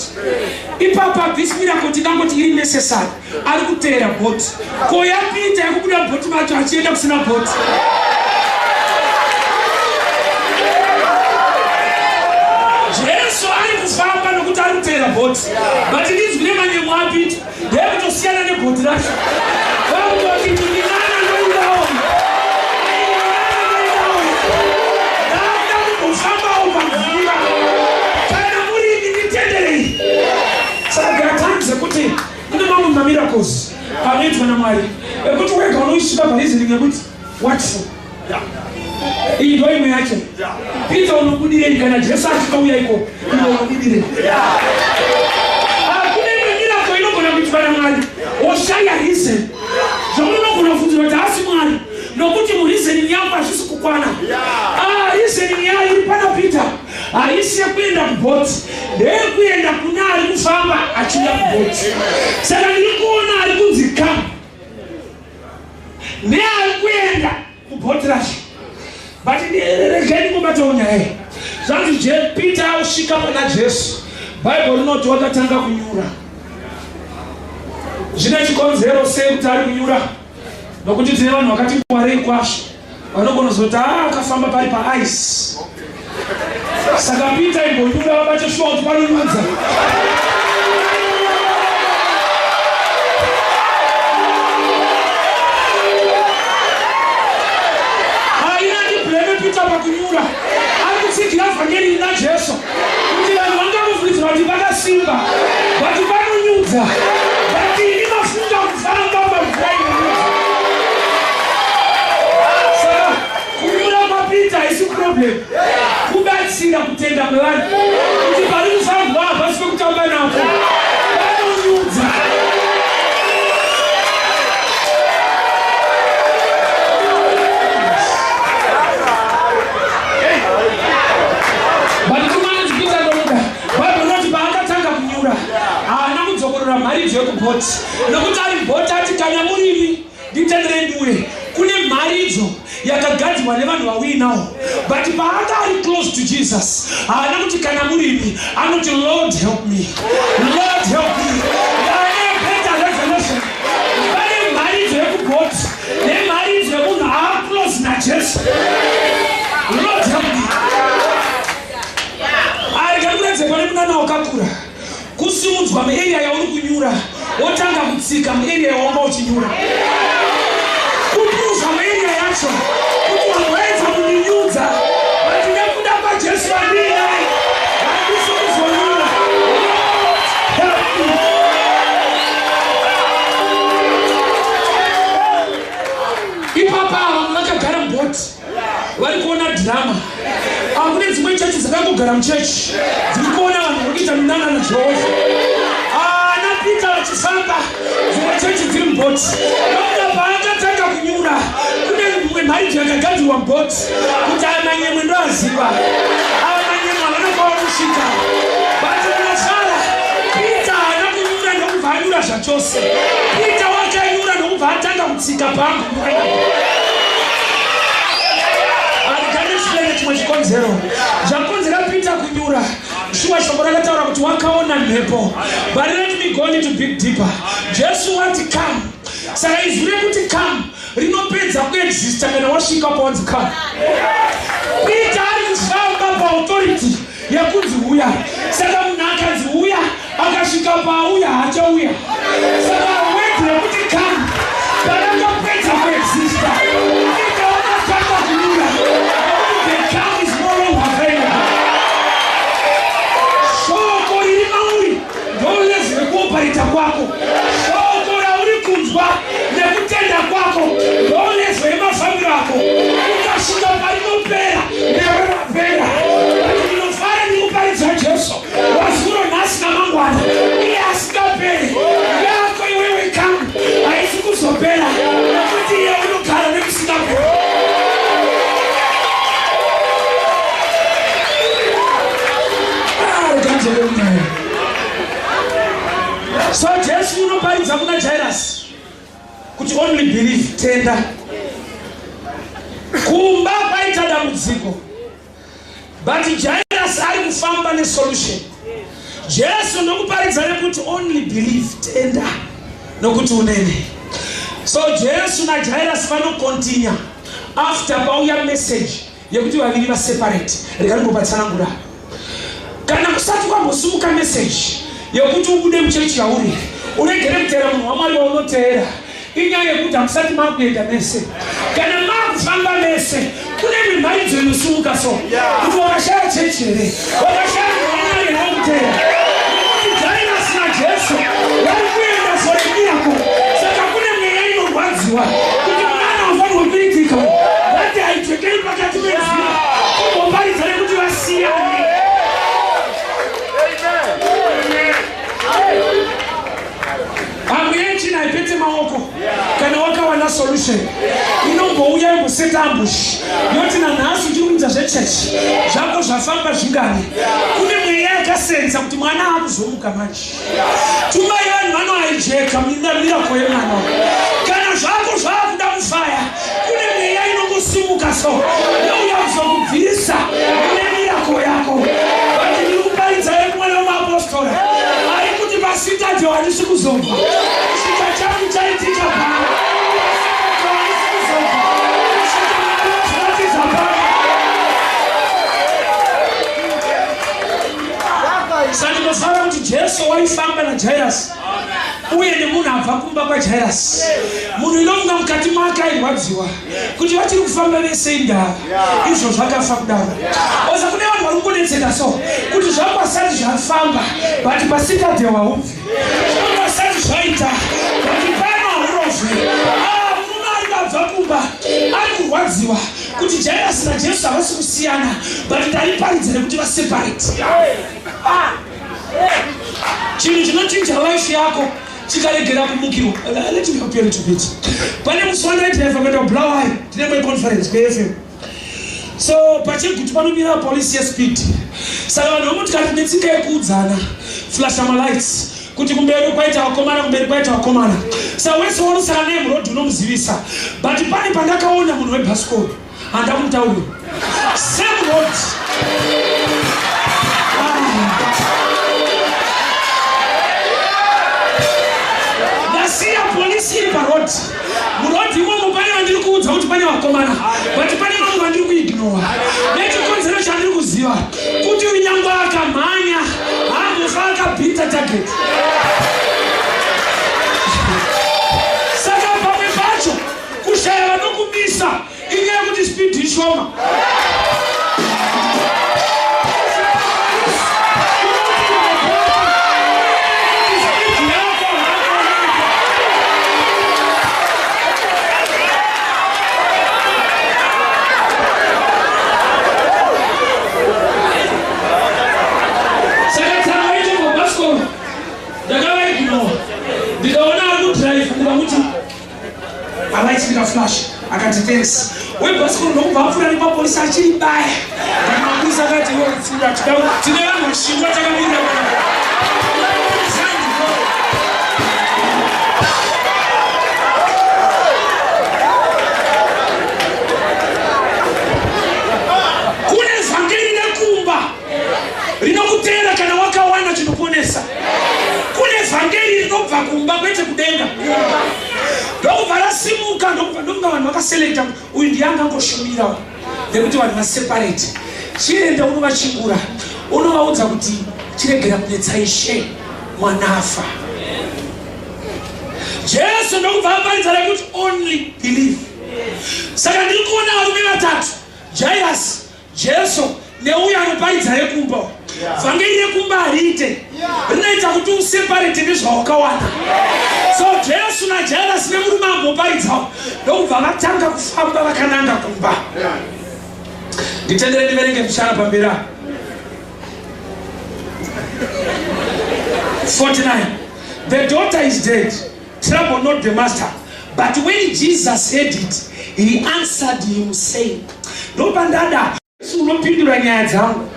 ipapa. This miracle tingangoti iri necessary. Ari kuteera bhoti, ko yaPita yekubuda bhoti macho achienda kusina bhoti? Jesu ari kufamba nokuti ari kuteera bhoti, but ndinzwire manyemo aPita ndekutosiyana nebhoti racho. Vakutoti ndinana ndoidawo, ndakuda kumbofambawo pamvura. Kana murimi, nditenderei. Saka there are times ekuti kune mamwe mamiracles anoitwa naMwari ekuti wega unoisvika pareasoning yekuti what for? Iyi ndo imwe yacho. Peter, unobudirei kana Jesu achitouya ikoko? Iwe unobudirei? Hakuna imwe miracle inogona kuitwa naMwari oshaya reason, zvokuti unogona kufunzirwa kuti haasi Mwari nokuti mureasoning yako hazvisi kukwana. Reasoning yayo iri pana Peter haisi yekuenda kubhoti, ndeyekuenda kuna ari kufamba achiuya kubhoti. Saka ndiri kuona ari kunzi come neari kuenda kubhoti racho, but regai ndingobatawo nyaya iyi. Zvanzi Peter ausvika pana Jesu, Bhaibheri rinoti wakatanga kunyura. Zvine chikonzero sei kuti ari kunyura? Nokuti tine vanhu vakati ngwarei kwazvo vanogona kuzoti a akafamba pari paice. Saka Peter imbonyura vabate shuwa kuti panonyudza. Haina ndiblame Peter pakunyura. Ari kutsigira vhangeri rina Jesu kuti vanhu vangamubvunzira kuti vakasimba, but vanonyudza, but ini mafunga kufamba pamvura inonyudza. Saka kunyura kwaPeter haisi problem, kubatsira kutenda kwevanhu kuti pari kufambwa hapasi pekutamba napo, vanonyudza. But kumanzi Peter ndomuda. Bhaibheri rinoti paakatanga kunyura haana kudzokorora mharidzo yekubhoti, nokuti ari bhoti ati, kana murimi, nditenderei ndiuye. Kune mharidzo yakagadzirwa nevanhu vauinawo, but paanga ari close to Jesus haana kuti kana murimi. Anoti, Lord, help me, Lord, help me. Ane better revelation. Pane mharidzo yekubhoti nemharidzo yemunhu aaclose naJesu. Lord, help me. Arega kuratidza pane munana wakakura kusimudzwa muarea yauri kunyura, wotanga kutsika muarea yawanga uchinyura, kupuruza muarea yacho kuti wamboedza kundinyudza, but nekuda kwaJesu andiinai handisi kuzonyura. Lord, help me. Ipapa vamwe vakagara mubhoti vari dzinogara muchechi dziri kuona vanhu vari kuita minana naJehovha. Ana Peter vachifamba dzimwe chechi dziri mubhoti. Nokuda paakatanga kunyura kune mimwe mharidzo yakagadzirwa mubhoti kuti aya manyemwe ndoaziva. Aya manyemwe havana kwawanosvika. But munofara Peter haana kunyura ndokubva anyura zvachose. Peter wakanyura ndokubva atanga kutsika pangu. Arikandisplene chimwe chikonzero zvakonzera Peter kunyura. Shuwa shoko rakataura kuti wakaona mhepo. But let me go into bit deeper. Jesu wati come. Saka izwi rekuti come rinopedza kuexista kana wasvika pawanzi come. Peter ari kufamba paauthority yekunzi uya. Saka munhu akanzi uya akasvika paauya haachauya. Saka word rekuti come parakapedza kuexista. Peter wakatanga kunyura. Nekuti the come is no longer available. Shoko riri mauri ndolezi rekuopareta kwako. Shoko rauri kunzwa nekutenda kwako ndolezi remafambiro ako. Ukasvika parinopera newe wapera. But ndinofara ndikuparidza Jesu wazuro nhasi namangwana iye asingaperi. Yako iwewe kamu haisi kuzopera nekuti iye unogara nekusingaperi. Ah, rega ndidzoke kunyaya. So Jesu unoparidza kuna Jairus kuti only believe, tenda. Kumba kwaita dambudziko, but Jairus ari kufamba nesolution. Jesu ndokuparidza nekuti only believe, tenda nokuti unene. So Jesu naJairus vanokontinya after pauya message yekuti vaviri vaseparate. Rega ndimbobatsanangura. Kana kusati kwambosimuka message yekuti ubude muchechi yauri uregere kuteera munhu waMwari waunoteera, inyaya yekuti hamusati makuenda mese. Kana makufamba mese kune mimharidzo inosimuka so kuti wakashaya chechi here, wakashaya munhu waMwari here wokuteera. Nekuti Jairus naJesu vari kuenda for a miracle, saka kune mweya inorwadziwa kuti mwana ufanirwa kuitika vati haidzokeri pakati penzira kumboparidza nekuti vasiyane. Ambuya yechina haipete maoko kana wakawana solution inombouya yomboseta ambush yoti nanhasi uchiri kuita zvechechi zvako zvafamba zvingani. Kune mweya yakasenza kuti mwana akuzomuka manje. Tumai vanhu vanohaijeka mirako yemwana. Kana zvako zvakuda kufaya kune mweya inongosimuka so youya kuzokubvisa nemirako yako. But ndiri kuparidza yemwana wemapostora ari kuti pasitadio handisi kuzobva kusvika changu chaitika pano. Pasitadio handisi kuzobva kusvika Mwari wazviratidza pano. Saka ndinofara kuti Jesu waifamba naJairus uye nemunhu abva kumba kwaJairus. Munhu inofunga mukati make airwadziwa kuti vachiri kufamba vese indava izvo zvakafa kudaro. Oza kune vanhu vari kungonetseka so kuti zvangu asati zvafamba but pasitadhe waubvi zvangu asati zvaita but pano haurovhe. Ah, murume ari abva kumba ari kurwadziwa kuti Jairus naJesu havasi kusiyana but ndaiparidza nekuti vaseparate. Chinhu chinochinja life yako chikaregera kumukirwa. Let me help you a little bit. Pane musi wandaidrive kuenda kuBulawayo tine imwe conference kuFM. So paChegutu panomira polisi yespeed. Saka vanhu vemotokari netsika yekuudzana flasha malights kuti kumberi kwaita vakomana, kumberi kwaita vakomana. Saka wese wanosaka naye muroad unomuzivisa. But pane pandakaona munhu webhasikoro handa kumutaurira same road. Ndasiya polisi iri paroad. Muroad imomo pane vandiri kuudza kuti pane vakomana, but pane vamwe vandiri kuignora nechikonzero chandiri kuziva kuti nyangwe akamhanya haambofa akabhita target. Saka pamwe pacho kushaya vanokumisa inyaya yekuti speed ishoma. Akati flash, akati thanks. Webhasikoro ndokubva apfuura nepapolisi achiribaya. But mapurisa akati iwe kupfuura tine vanhu vashingwa takamirira pana. Kune vhangeri rekumba rinokuteera kana wakawana chinoponesa. Kune vhangeri rinobva kumba kwete kudenga. Ndokubva rasimuka ndokubva ndokunga vanhu vakaselekta uyu ndiye angangoshumira nekuti vanhu vaseparate. Chienda unovachingura unovaudza kuti chiregera kunetsa ishe mwana afa. Jesu ndokubva aparidza rekuti only believe. Saka ndiri kuona varume vatatu, Jairus, Jesu neuyo anoparidza rekumba. Vhangeri rekumba hariite, rinoita kuti useparate nezvawakawana. So Jesu naJairus nemurume amboparidzawo ndokubva vatanga kufamba vakananga kumba. Nditendere ndiverenge mushana pamberi apa. 49 The daughter is dead, trouble not the master. But when Jesus heard it, he answered him saying, ndopandada Jesu unopindura nyaya dzangu.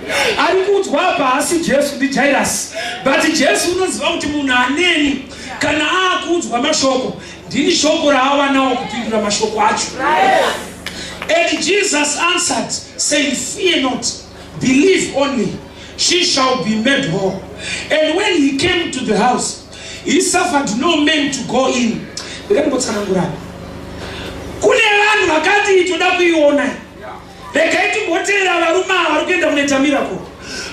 Ari kuudzwa apa haasi Jesu ndiJairus, but Jesu unoziva kuti munhu aneni kana aakuudzwa mashoko ndini shoko raawanawo kupindura mashoko acho. And Jesus answered saying, fear not, believe only, she shall be made whole. And when he came to the house, he suffered no man to go in. Ndikambotsanangura. Kune vanhu vakati toda kuiona. Regai timboteera varume ava vari kuenda kunoita miracle.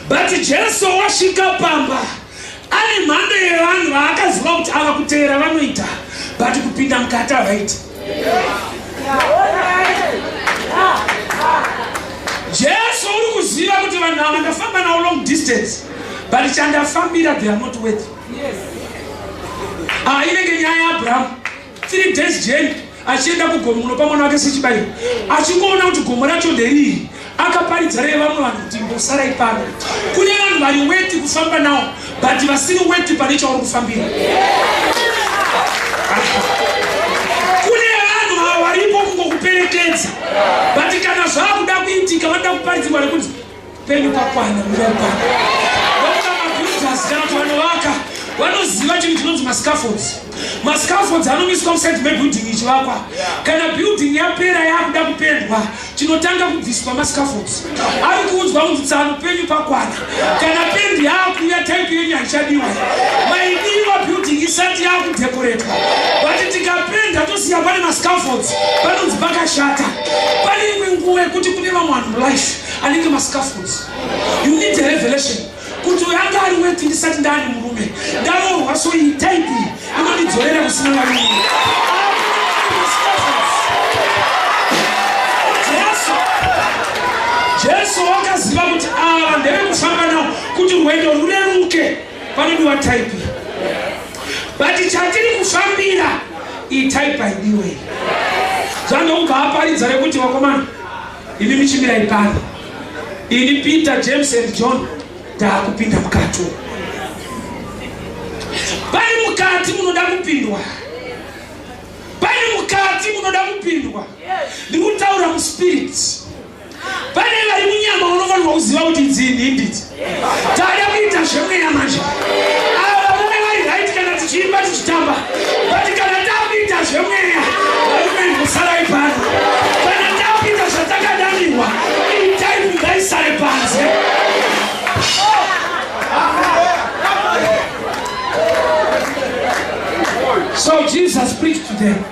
But Jesu wasvika pamba ane mhando yevanhu vaakaziva kuti ava kuteera vanoita, but kupinda mukati havaiti. Jesu uri kuziva kuti vanhu ava ndafamba navo long distance, but chandafambira they are not worthy. Ah, inenge nyaya yaAbraham 3 days journey achienda kugomo kunopa mwana wake sechibayiro, achingoona kuti gomo racho nderiri, akaparidza rei vamwe vanhu kuti mbosarai pano. Kune vanhu vari weti kufamba nawo, but vasiri weti pane chauri kufambira. Kune vanhu ava varipo kungokuperekedza, but kana zvakuda kuitika vanoda kuparidzirwa nekuti penyu pakwana mirai pano. Vakuda mabuilders kana kuti vanovaka vanoziva chinhu chinonzi mascaffolds. Mascaffolds anomiswa muside mebuilding ichivakwa. Kana building yapera yakuda kupendwa, chinotanga kubviswa mascaffolds. Ari kuudzwa kunzi tsano penyu pakwana. Kana pendi yakuuya type yenyu haichadiwa. Maidiwa building isati yakudekoretwa, but tikapenda tosiya pane mascaffolds panonzi pakashata. Pane imwe nguva yekuti kune vamwe vanhu mulife anenge mascaffolds. You need a revelation kuti uyo anga ari weti ndisati ndaane murume, ndaroorwa, so iyi type inondidzorera kusina varume. Jesu wakaziva kuti ava ndevekufamba navo kuti rwendo rureruke, panodiwa type, but chatiri kufambira iyi type haidiwe. Zvandokubva aparidza rekuti vakomana, imi michimirai pano, ini Peter, James and John taakupinda mukati. Pane mukati munoda kupindwa, pane mukati munoda kupindwa. Ndiri kutaura muspirit. Pane vari munyama unofanirwa kuziva kuti idzi nhindi tada kuita zvemweya manje. Ava varume vari right kana tichiimba tichitamba, but kana takuita zvemweya, varume mbosarai pano. Kana takuita zvatakadanirwa, itai ngaisare panze. So Jesus preached to them.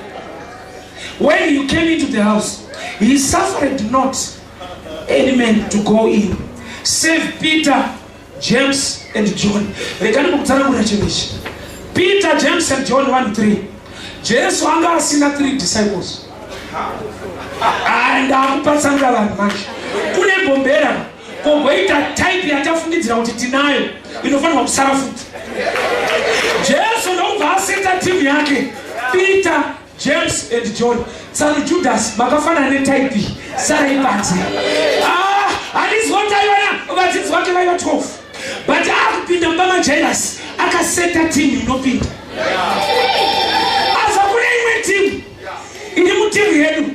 When he came into the house, he suffered not any man to go in, save Peter, James and John. Rekani mukutsanangura chinhu ichi. Peter, James and John 1 3. Jesu anga asina 3 disciples. Ndakupatsanura vanhu manje. Kune bombera kogoita type yatafungidzira kuti tinayo inofanirwa kusara futi. Jesu ndokubva aseta timu yake, Peter, James and John. Tsano Judas makafanana netype, sarai panze. Handizi kuti aiwana vadzidzi vake vaiva 12, but akupinda mumba maJairus akaseta timu inopinda. Aza kune imwe timu iri. mutimu yedu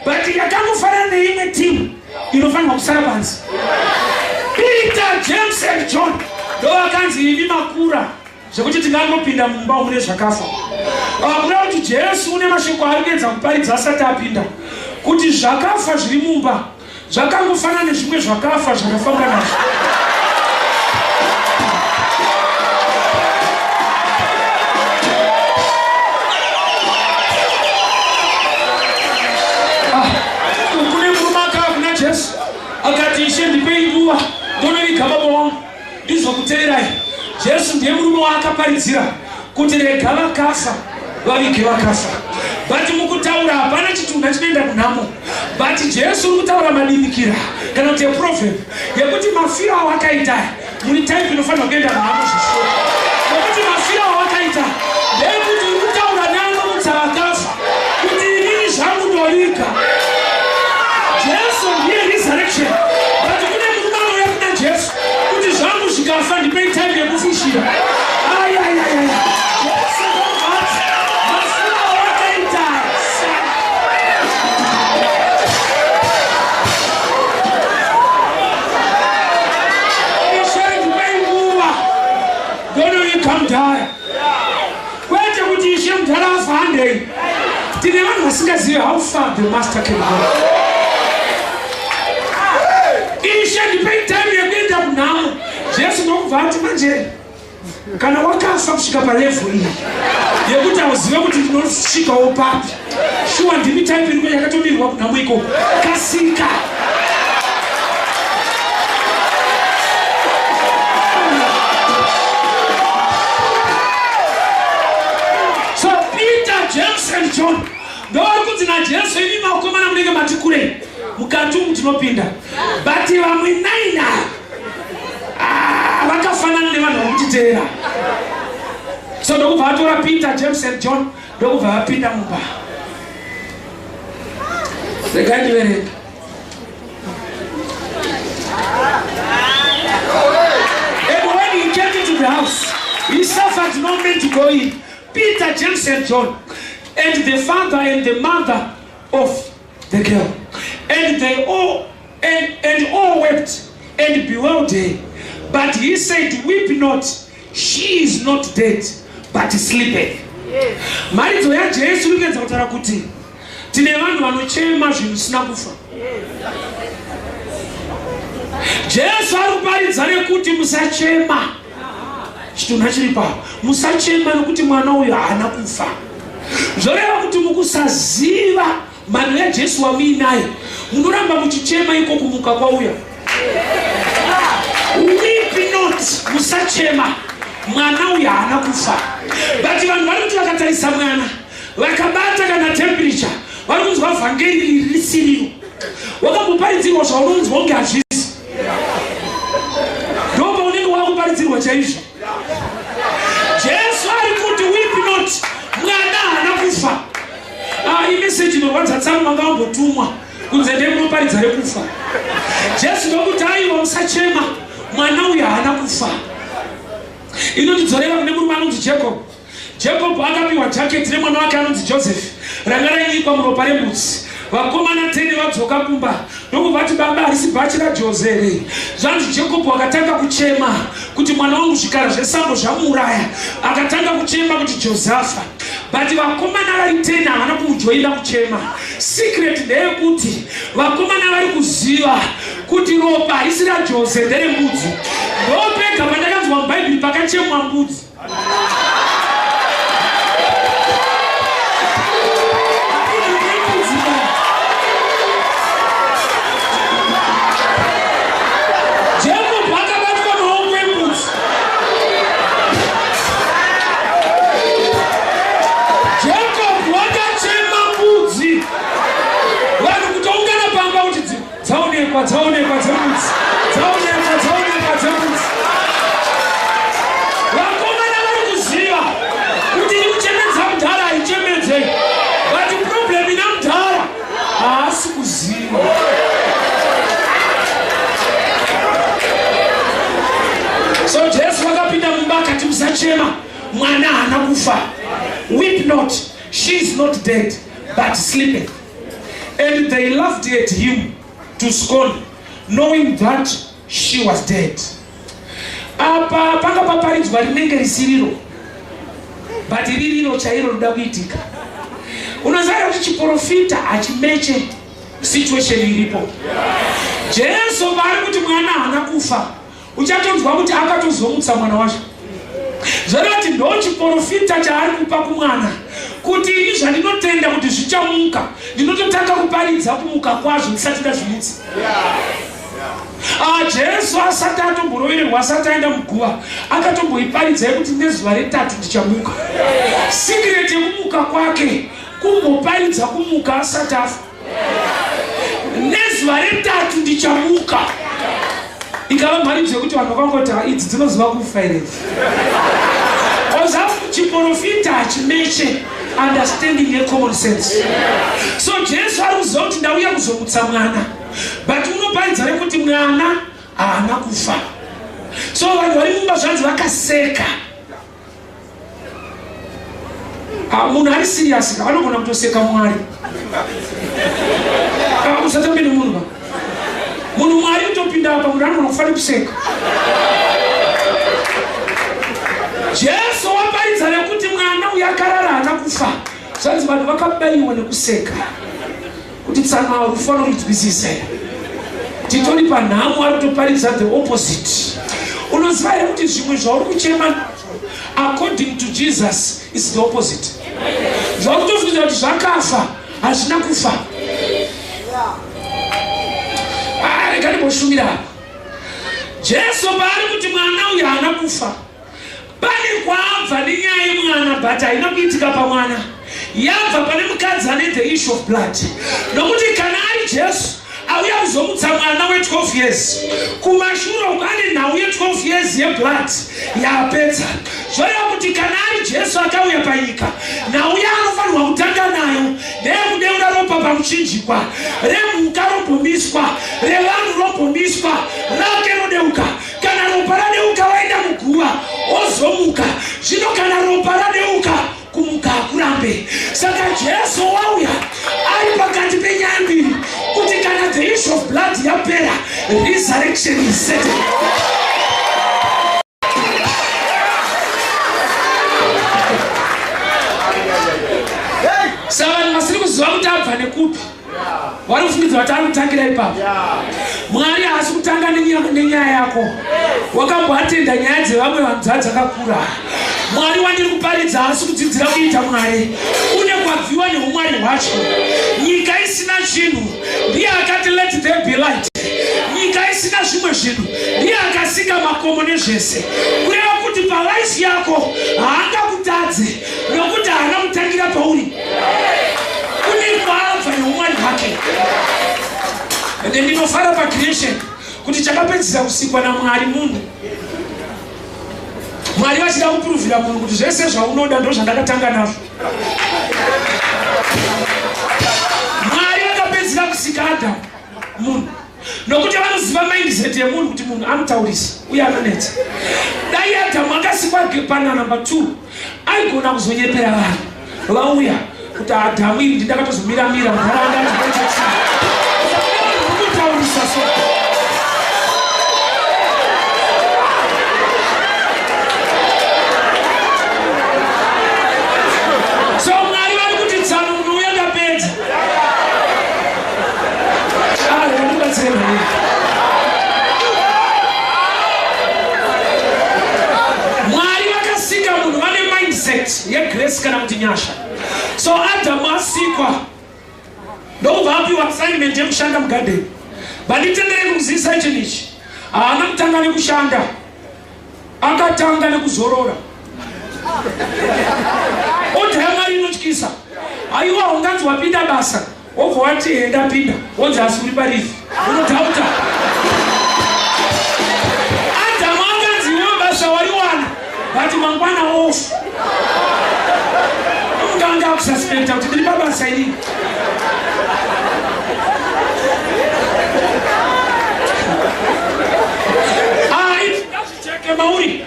but yakangofanana neimwe timu inofanirwa kusara panze. Peter, James and John ndovakanzi imi makura zvekuti tingangopinda mumba mune zvakafa. Akuda kuti Jesu une mashoko aari kuedza kuparidza asati apinda kuti zvakafa zviri mumba zvakangofanana nezvimwe zvakafa zvakafamba nazvo. Ah, kune murume akava kuna Jesu akati, Ishe ndipei nguva ndonoviga baba wangu ndizokuteverai. Jesu ndiye murume waakaparidzira kuti rega vakafa vavige vakafa. But mukutaura hapana chitunha chinoenda kunhamo. But Jesu uri kutaura madimikira kana kuti eproverb yekuti mafiro awakaita muri type inofanirwa kuenda kunhamo zvishuwa. Nekuti mafiro awakaita ndeyekuti uri kutaura neanomutsa vakafa kuti inini zvangu ndoviga. Jesu ndiye resurrection. But kune murume anouya kuna Jesu kuti zvangu zvikafa ndipei time yekufushira. Ayayayaya. Jesu ndobvati mafiro awakaita. Ishe ndipei nguva ndonoviga mudhara. Kwete kuti ishe mudhara afa handei. Tine vanhu vasingazivi how far the master can go. Ishe ndipei time yekuenda kunhamo. Jesu ndokubva ati manje kana wakafa kusvika palevhel iyi yekuti hauzive kuti ndinosvikawo papi, shuwa ndimi type iriko yakatomirwa kunhamo ikoko. Kasika. So Peter, James and John ndovari kunzi naJesu, imi makomana munenge mati kurei mukati umu tinopinda, but vamwe naina vakafanana nevanhu vakutiteera. So ndokubva atora Peter, James and John ndokubva vapinda mumba. Regai ndiverenge. And when he came into the house, he suffered no man to go in. Peter, James, and John, and the father and the mother of the girl. And they all and all wept and bewailed her. But he said, Weep not, she is not dead, but sleepeth. Mharidzo yaJesu iri kuedza kutaura kuti tine vanhu vanochema zvinhu zvisina kufa. Jesu ari kuparidza nekuti musachema chitunha chiri pano, musachema nekuti mwana uyu haana kufa. Zvoreva kuti mukusaziva mhando yaJesu wamuinaye munoramba muchichema iko kumuka kwauya. Weep not, musachema, mwana uyu haana kufa. But vanhu vari kuti vakatarisa mwana vakabata kana temperature vari kunzwa vhangeri iri risiriro. Wakamboparidzirwa zvaunonzwa kunge hazvisi, ndopaunenge wakuparidzirwa chaizvo. Jesu ari kuti weep not, mwana haana kufa. Imeseji inorwadza tsano manga wambotumwa kunze ndiye munoparidza rekufa. Jesu ndokuti aiwa, musachema, mwana uyu haana kufa. Inondidzorera kune murume anonzi Jacob. Jacob akapiwa jaketi nemwana wake anonzi Joseph ranga rainyikwa muropa rembudzi. Vakomana 10 vadzoka kumba ndokubva vati baba harisi bhachi raJose here? Zvanzi Jacob akatanga kuchema kuti mwana wangu zvikara zvesango zvamuuraya. Akatanga kuchema kuti Jose afa, but vakomana vari 10 havana kumujoina kuchema. Secret ndeyekuti vakomana vari kuziva kuti ropa harisi raJose, nderembudzi. Ndopega pandakanzwa muBhaibheri pakachemwa mbudzi. Jacob akabatwa maoko embudzi. Jacob wakachema mbudzi. Vanhu kutoungana pamba kuti dzaonekwa, dzaonekwa dzembudzi, dzaonekwa, dzaonekwa dzembudzi. Vakomana vari kuziva kuti iri kuchemedza mudhara haichemedze, but problem ina mudhara haasi kuziva. So Jesu vakapinda mumba akati musachema, mwana haana kufa. Weep not, she is not dead, but sleepeth. And they laughed at him to scorn, knowing that she was dead. Apa panga paparidzwa rinenge risiriro, but ririro chairo rinoda kuitika. Unoziva kuti chiprofita hachimeche situation iripo. Jesu paari kuti mwana haana kufa, uchatonzwa kuti akatozomutsa mwana wacho. Zvoreva kuti ndo chiprofita chaari kupa kumwana kuti ini zvandinotenda kuti zvichamuka, ndinototanga kuparidza kumuka kwazvo ndisati ndazvimutsa. Ah, Jesu asati atomborovererwa, asati aenda muguva, akatomboiparidza yekuti nezuva retatu ndichamuka. Secret yekumuka kwake kumboparidza kumuka asati afa. Nezuva retatu ndichamuka ikava mharidzo yekuti vanhu vakangoti, "Ah, idzi dzinoziva kufa here?" Oza chiprofita hachimeche understanding yecommon sense. So Jesu ari kuziva kuti ndauya kuzomutsa mwana, but unoparidza rekuti mwana haana kufa. So vanhu vari mumba zvanzi vakaseka. Ah, munhu ari serious ka vanogona kutoseka Mwari. Ah, usatambe nemunhu ba munhu. Mwari kutopinda apa, munhu anogona kufa nekuseka. Jesu waparidza nekuti mwana uyu akarara, haana kufa. Zvanzi vanhu vakabayiwa nekuseka kuti tsano rufu anorudzwisisa here? Titori panhamo, ari kutoparidza the opposite. Unoziva here kuti zvimwe zvauri kuchema nazvo, according to Jesus is the opposite? Zvauri kutofungidzira kuti zvakafa hazvina kufa. Ah, rega ndimboshumira apa. Jesu paari kuti mwana uyu haana kufa, pane kwaabva nenyaya yemwana, but haina kuitika pamwana, yabva pane mukadzi ane the issue of blood. Nokuti kana ari Jesu auya kuzomutsa mwana we12 years, kumashure uku ane nhau ye12 years yeblood yapedza. Zvoreva kuti kana ari Jesu akauya panyika, nhau yaanofanirwa kutanga nayo ndeyekudeura ropa pamuchinjikwa. Remhuka rombomiswa, revanhu rombomiswa, rake rodeuka. Kana ropa radeuka, waenda muguva, ozomuka. Zvino kana ropa radeuka, kumuka hakurambe. Saka Jesu wauya ari pakati penyaya mbiri, kuti kana the issue of blood yapera, resurrection is certain. Saka vanhu vasiri kuziva kuti abva nekupi vari kufungidzira kuti ari kutangira ipapo. Mwari haasi kutanga nenyaya yako. Wakamboatenda nyaya dzevamwe vanhu dzaa dzakakura. Mwari wandiri kuparidza haasi kudzidzira kuita Mwari. Une kwabviwa neumwari hwacho. Nyika isina chinhu, ndiye akati, "Let there be light." Nyika isina zvimwe zvinhu, ndiye akasika makomo nezvese. Kureva kuti palife yako haangakutadze, nokuti haana kutangira pauri. Kune kwaabva neumwari hwake. Ende ndinofara pacreation kuti chakapedzisa kusikwa naMwari munhu. Mwari vachida kupuruvhira munhu kuti zvese zvaunoda ndo zvandakatanga nazvo. Mwari vakapedzisa kusika Adamu, munhu, nokuti vanoziva mindset yemunhu, kuti munhu anotaurisa uye anonetsa. Dai Adhamu akasikwa pana number 2, aigona kuzonyepera vanhu vauya kuti Adhamu iri ndindakatozomiramira munharaunda. Kutaurisa so. So Mwari vari kuti, "Tsano, munhu uya ndapedza." Ah, rega ndikubatsire maningi. Mwari vakasika munhu vane mindset yegrace, kana kuti nyasha. So Adhamu asikwa, ndokubva apiwa assignment yekushanda mugadheni. Banditenderei kukuzivisa chinhu ichi: haana kutanga nekushanda, akatanga nekuzorora. Order yaMwari inotyisa. Aiwa, unganzi wapinda basa, wobva wati, "He, ndapinda," wonzi, "Asi uri paleave." Unodhauta. Adhamu anganzi, "Iwe basa wariwana, but mangwana off." Unganga akususpecta kuti ndiri pabasa inini. Ah, ngazvicheke mauri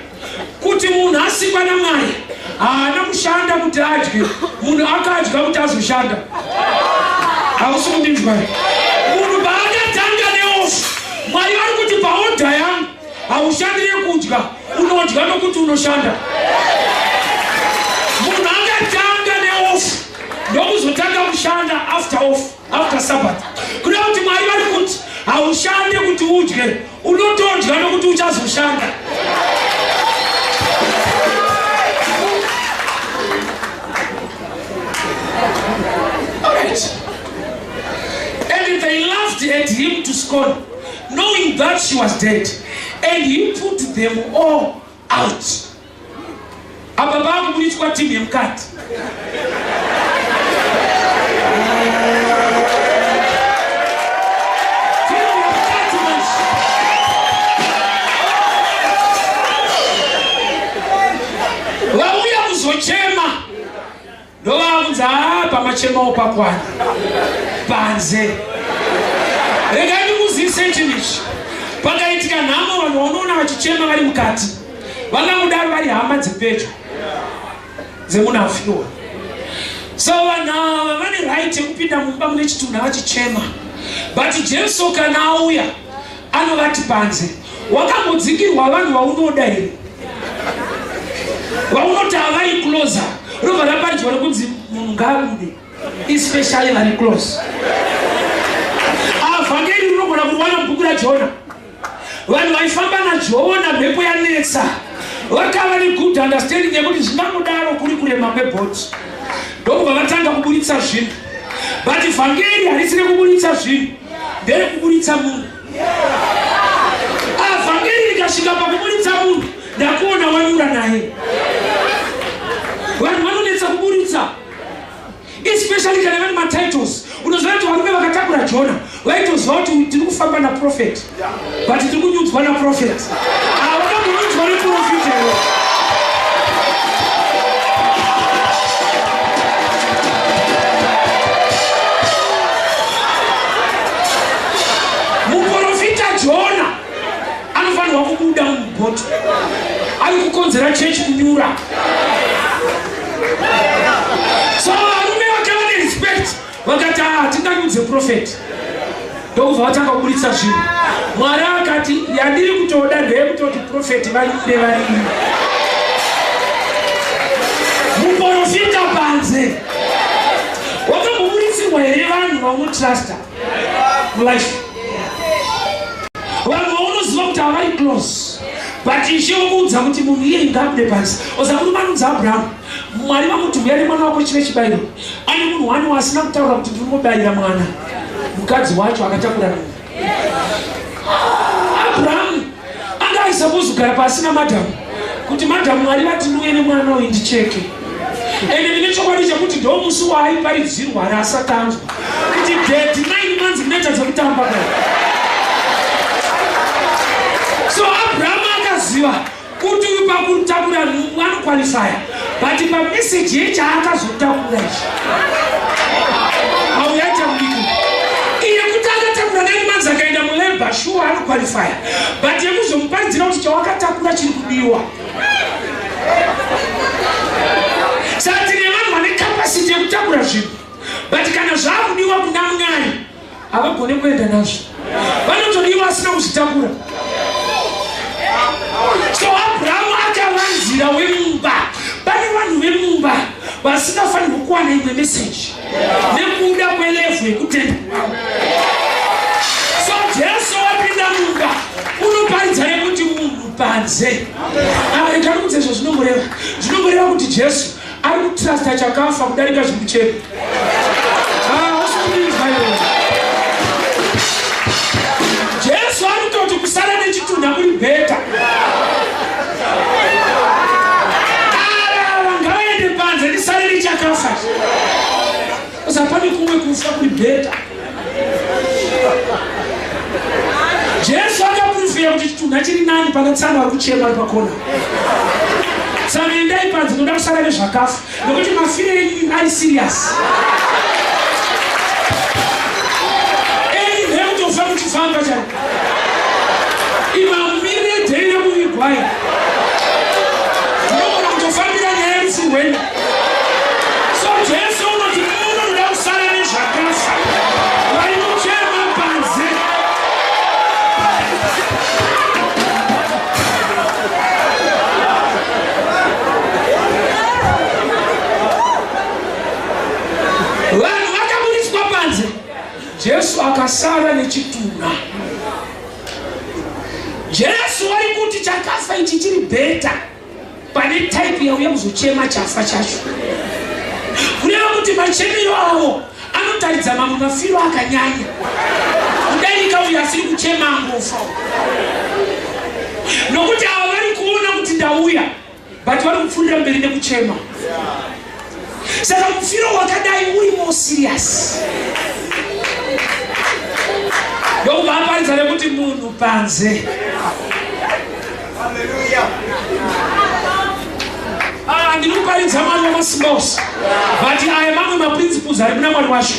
kuti munhu asikwa naMwari haana kushanda kuti adye. Munhu akadya kuti azoshanda. Hausi kundinzwa. Munhu paakatanga neoff, Mwari vari kuti paodha yangu haushandire kudya, unodya nokuti unoshanda. Munhu akatanga neoff ndokuzotanga kushanda after off, after Sabbath. Kuda kuti Mwari vari kuti haushande kuti udye, unotodya nokuti uchazoshanda. Alright. And they laughed at him to scorn, knowing that she was dead. And he put them all out. Apa pakuburitswa timu yemukati. Timu yemukati manje. Vauya kuzochema. Ndovakunzi haa pamachemawo pakwana panze. Regai ndikuzivise chinhu ichi. Pakaitika nhamo vanhu vaunoona vachichema vari mukati vangangodaro vari hama dzepedyo dzemunhu afiwa. So vanhu ava vane right yekupinda mumba mune chitunha vachichema, but Jesu kana auya anovati panze. Wakambodzingirwa vanhu vaunoda here? Vaunoti havari closer, robva raparidzwa rekunzi munhu ngaabude, especially vari close. Avhangeri rinogona kuriwana mubhuku raJona. Vanhu vaifamba naJona mhepo yanetsa vakava negood understanding yekuti zvingangodaro kuri kurema kwebhoti, ndokubva vatanga kuburitsa zvinhu. But vhangeri harisi rekuburitsa zvinhu, nderekuburitsa munhu. Vhangeri rikasvika pakuburitsa munhu, ndakuona wanyura naye. Vanhu vanonetsa kuburitsa, especially kana vane matitles. Unoziva kuti varume vakatakura Jona vaitoziva kuti tiri kufamba naprofet, but tiri kunyudzwa naprofet. Vakambonyudzwa neprofit here? Muprofita Jona anofanirwa kubuda mubhoti, ari kukonzera chechi kunyura. So varume vakava nerespect, vakati hatinganyudze prophet, ndokubva vatanga kuburitsa zvinhu. Mwari akati yandiri kutoda ndeyekutoti prophet vanyure varimi. Muprofita panze. Wakamboburitsirwa here vanhu vaunotrusta mulife? Vanhu vaunoziva kuti havari close, but ishe wokuudza kuti munhu iye ngaabude panze. Oza murume anonzi Abrahamu, Mwari vamuti uya nemwana wako chive chibayiro. Ane munhu wani waasina kutaura kuti ndiri kubayira mwana, mukadzi wacho akatakura munhu. Abrahamu anga aisapose kugara pasi namadhamu kuti madhamu Mwari vati ndiuye nemwana uyu ndicheke. Ende ndine chokwadi chekuti ndo musi waaiparidzirwa raasatanzwa kuti daddy 9 months munoita dzekutamba ka. So Abrahamu akaziva kuti uyu pakutakura nhumbu anokwalifaya, but pameseji yechaakazotakura ichi auyaita mudiki iye kuti akatakura 9 months akaenda mulabor, shuwa anokwalifaya, but yekuzomuparidzira kuti chawakatakura chiri kudiwa. Saka tine vanhu vane capacity yekutakura zvinhu, but kana zvaakudiwa kuna Mwari havagone kuenda nazvo, vanotodiwa asina kuzvitakura. So Abrahamu akavanzira wemumba. Pane vanhu vemumba vasingafanirwi kuwana imwe meseji nekuda kwelevhu yekutenda kwavo. So Jesu wapinda mumba unoparidza yekuti munhu panze. Rega ndikudze izvo zvinomboreva. Zvinomboreva kuti Jesu ari kutrusta chakafa kudarika zviri kuchema. Jesu ari kutoti kusara nechitunha kuri bheta. Ava ngavaende panze ndisare nechakafa. Usapane kumwe kufa kuri bheta. Jesu akaprofeya kuti chitunha chiri nani pane tsano vari kuchema vari pakona. Tsano endai panze, ndoda kusara nezvakafa nokuti mafiro enyu ari serious. Enyu ndekutofa muchifamba chaiko. Imamirire dhei rekuvigwai. Ndinogona kutofambira nyaya yerufu rwenyu. So Jesu unoti muno ndoda kusara nezvakafa. Jesu akasara nechitunha. Jesu vari kuti chakafa ichi chiri better pane type yauya kuzochema chafa chacho. Kureva kuti machemero avo anotaridza mamwe mafiro akanyanya kudarika uyo asiri kuchema angofa, nokuti ava vari kuona kuti ndauya, but vari kupfuurira mberi nekuchema. Saka mufiro wakadai uri more serious. Ndokubva aparidza nekuti munhu panze. Ah, ndiri kuparidza Mwari wamasimba ose, but aya mamwe maprinciples ari muna Mwari wacho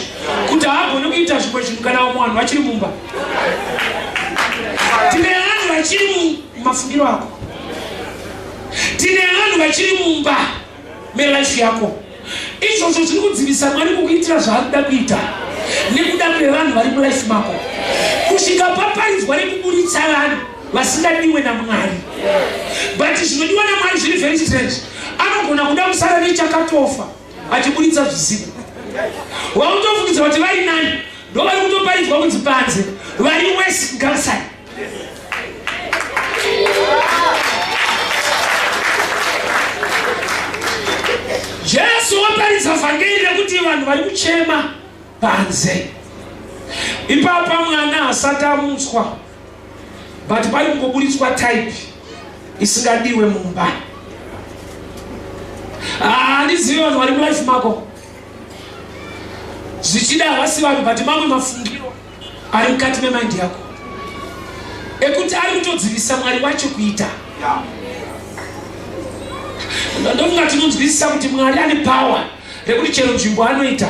kuti haagoni kuita zvimwe zvinhu kana vamwe vanhu vachiri mumba. Tine vanhu vachiri mumafungiro ako, tine vanhu vachiri mumba melife yako. Izvozvo zviri kudzivisa Mwari kukuitira zvaari kuda kuita nekuda kwevanhu vari mulife mako, kusvika paparidzwa nekuburitsa vanhu vasingadiwe naMwari. But zvinodiwa naMwari zviri very strange. Anogona kuda kusara nechakatofa achiburitsa zvisina. Wakutofungidzira kuti vari nani ndo vari kutoparidzwa kunzi panze, vari wesi ngavasai. Jesu waparidza vhangeri rekuti vanhu vari kuchema panze. Ipapa mwana asati amutswa, but pari kungoburitswa type isingadiwe mumba. Handizivi vanhu vari mulife mako, zvichida havasi vanhu, but mamwe mafungiro ari mukati memaindi yako ekuti ari kutodzivisa Mwari wacho kuita. Ndofunga tinonzwisisa kuti Mwari ane power rekuti chero nzvimbo anoita,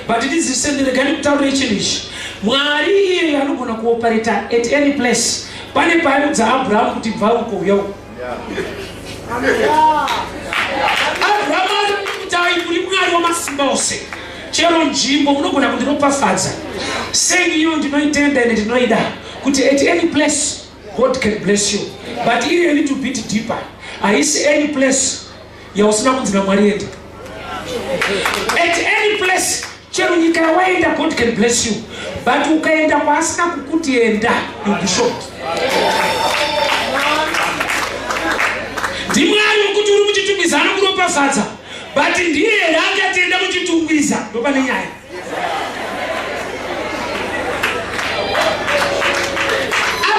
but ndizivise, ndirega ndikutaurire chinhu ichi. Mwari iyeye anogona kuoperata at any place. Pane paaiudza Abrahamu kuti bva uko, uya uko. Abrahamu kuti ai muri Mwari wamasimba ose, chero nzvimbo munogona kundiropafadza. Saying iyo ndinoitenda ende ndinoida kuti at any place God can bless you, but iri a little bit deeper. Haisi any place yausina kunzi naMwari enda. At any place, chero nyika yawaenda, God can bless you, but ukaenda kwaasina kukuti enda, you'll be shocked. NdiMwari wekuti uri muChitungwiza anokuropafadza, but ndiye here akatenda muChitungwiza? Ndopane nyaya.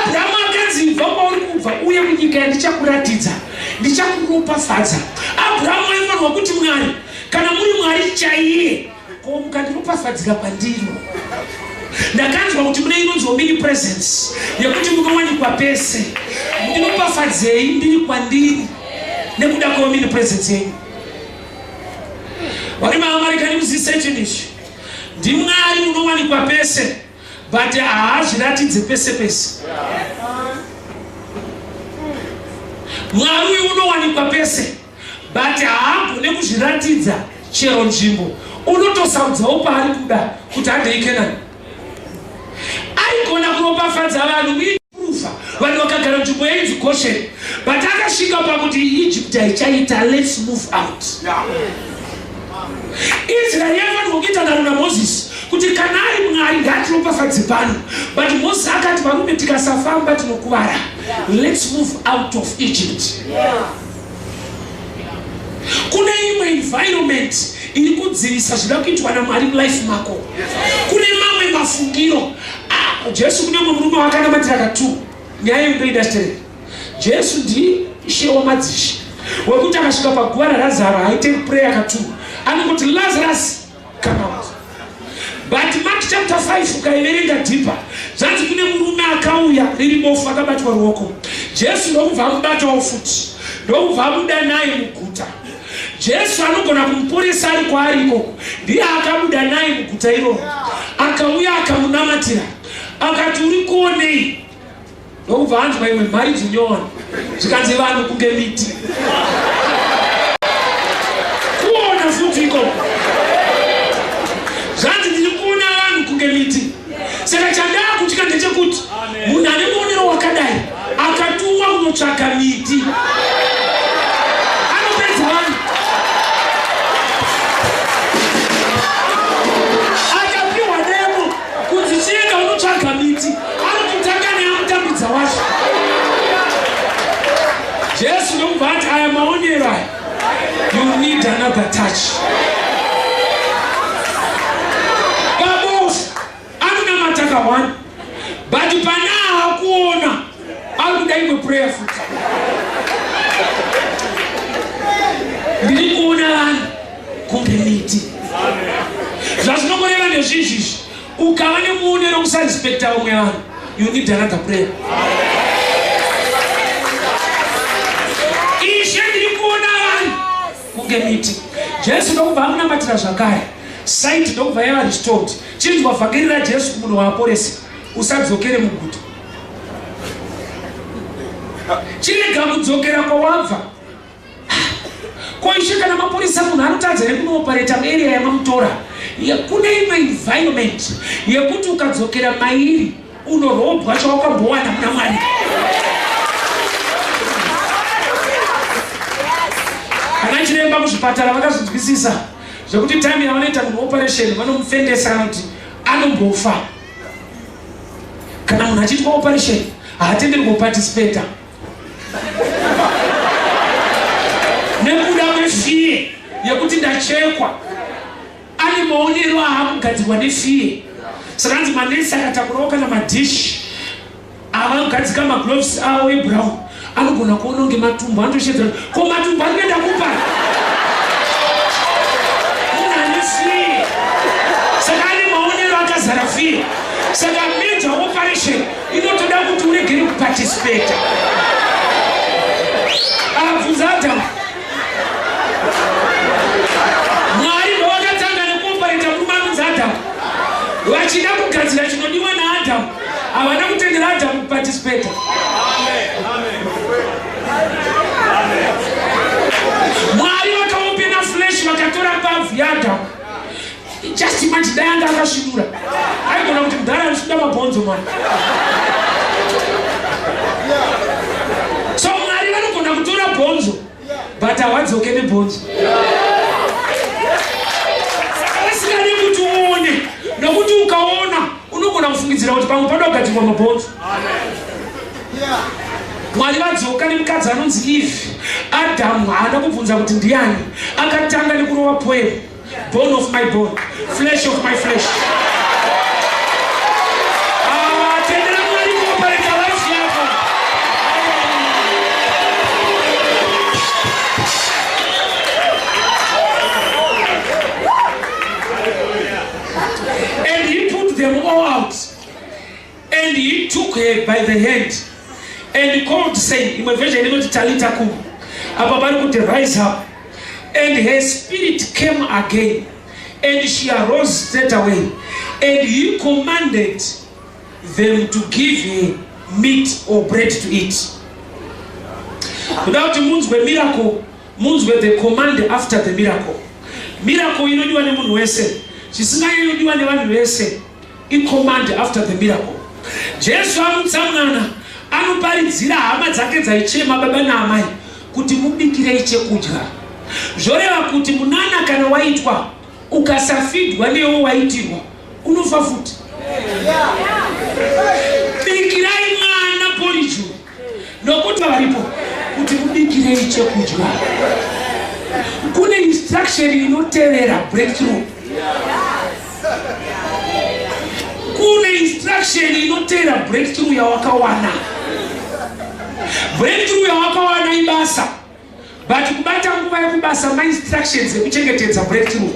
Abrahamu akanzi ibva kwauri kubva uye kunyika yandichakuratidza, ndichakuropafadza. Abrahamu aifanirwa kuti, Mwari, kana muri Mwari chaiye, ko mukandiropafadzira kwandiri? Ndakanzwa kuti mune inonzi omnipresence, yekuti munowanikwa pese. Ndinopafadzei ndiri kwandiri nekuda kweomnipresence yenyu. Vari maamarika, ndikuzivise chinhu ichi. NdiMwari unowanikwa pese, but haazviratidze pese pese. Mwari uyu unowanikwa pese, but haagone kuzviratidza chero nzvimbo. Unotosarudzawo paari kuda kuti handei Kenani. Aigona kuropafadza vanhu kuiprova vanhu vakagara nzvimbo yainzi Goshen, but akasvika pakuti Egypt haichaita, let's move out. Israeri yaifanirwa kuita nharo naMozisi kuti kana ari Mwari ngaatiropafadze pano, but Mozisi akati, varume, tikasafamba tinokuvara, let's move out of Egypt. Kune imwe environment iri kudzivisa zvida kuitwa naMwari mulife mako. Kune mamwe mafungiro. Ah, Jesu kune mumwe murume wakanamatira katu. Nyaya iyo ndoida stereki. Jesu ndiishe wamadzishe wekuti akasvika paguva raRazaro haite prayer katu, anongoti, "Lazarus, come out." But Mark chapter 5 ukaiverenga deeper, zvanzi kune murume akauya riri bofu akabatwa ruoko. Jesu ndokubva amubatawo futi, ndokubva abuda naye muguta. Jesu anogona kumuporesa ari kwaari ikoko. Ndiye akabuda naye muguta iroro, akauya akamunamatira, akati, "Uri kuonei?" Ndokubva anzwa imwe mharidzo nyowani, zvikanzi vanhu kunge miti. Kuona futi ikoko, zvanzi ndiri kuona vanhu kunge miti. Saka chandaa kutya ndechekuti munhu ane muonero wakadai akatuwa kunotsvaka miti anopedza vanhu. Akapiwa demo kunzi chienda. aya maonero aya, you need another touch. Babofu anonamata ka1, but pana aakuona ari kuda imwe prayer futi. Ndiri kuona vanhu kunge miti. Zvazvinongoreva ndezvizvi izvi: ukava nemuonero kusarespecta vamwe vanhu, you need another prayer. Ishe, ndiri kuona vanhu kunge miti. Jesu ndokubva amunamatira zvakare, sight ndokubva yava restored. Chinzwa vhangeri raJesu kumunhu waaporesa: usadzokere muguta, chirega kudzokera kwawabva. Ko ishe, kana mapurisa, munhu anotadza here kunoopareta muarea yamamutora? Kune imwe environment yekuti ukadzokera mairi unorobwa chawakambowana muna Mwari. Ana chiremba kuzvipatara vakazvinzwisisa zvekuti time yavanoita munhu operation vanomufendesa, kana kuti anombofa. Kana munhu achiitwa operation haatenderi kuparticipata nekuda kwefear yekuti ndachekwa. Ane maonero aakugadzirwa nefear. Saka hanzi manesi akatakurawo kana madhishi avagadzika, magloves avo ebrown, anogona kuona kunge matumbu. Anotoshedzera, ko matumbu ari kuenda kupa munhu ane fear. Saka ane maonero akazara fear. Saka major operation inotoda kuti uregere kuparticipata. Abvunza Adamu, Mwari ndovakatanga nekuopareta murume anonzi Adamu. Vachida kugadzira chinodiwa naAdhamu, havana kutendera Adhamu kuparticipata. Mwari vakaopena flesh, vakatora mbabvu yaAdhamu. Just imagine, dai anga akasvinura, aigona kuti mudhara anosvida mabhonzo mani. So Mwari vanogona kutora bhonzo, but havadzoke nebhonzo. Saka vasingadi kuti uone, nokuti ukaona unogona kufungidzira kuti pamwe pada kugadzirwa mabhonzo. Mwari vadzoka nemukadzi anonzi Eve. Adhamu haana kubvunza kuti ndiani. Akatanga nekurova poem: "Bone of my bone, flesh of my flesh." Ah, tendera Mwari kuopareta life yako. And he put them all out, and he took her by the hand and called, saying, imwe version inoti "Talita kum", apa pari kuti "Rise up." And her spirit came again, and she arose straight away, and he commanded them to give her meat or bread to eat. Kuda kuti munzwe miracle, munzwe the command after the miracle. Miracle inodiwa nemunhu wese. Chisinganyanyodiwa nevanhu vese icommand after the miracle. Jesu amutsa mwana, anoparidzira hama dzake dzaichema, baba naamai, kuti mubikirei chekudya. Zvoreva kuti munana kana waitwa, ukasafidwa newo waitirwa, unofa futi. Bikirai mwana porridge, nokuti varipo kuti mubikirei chekudya. Kune instruction inotevera breakthrough. Kune instruction inotevera breakthrough yawakawana. Breakthrough yawakawana ibasa, but kubata nguva yekubasa mainstructions ekuchengetedza breakthrough.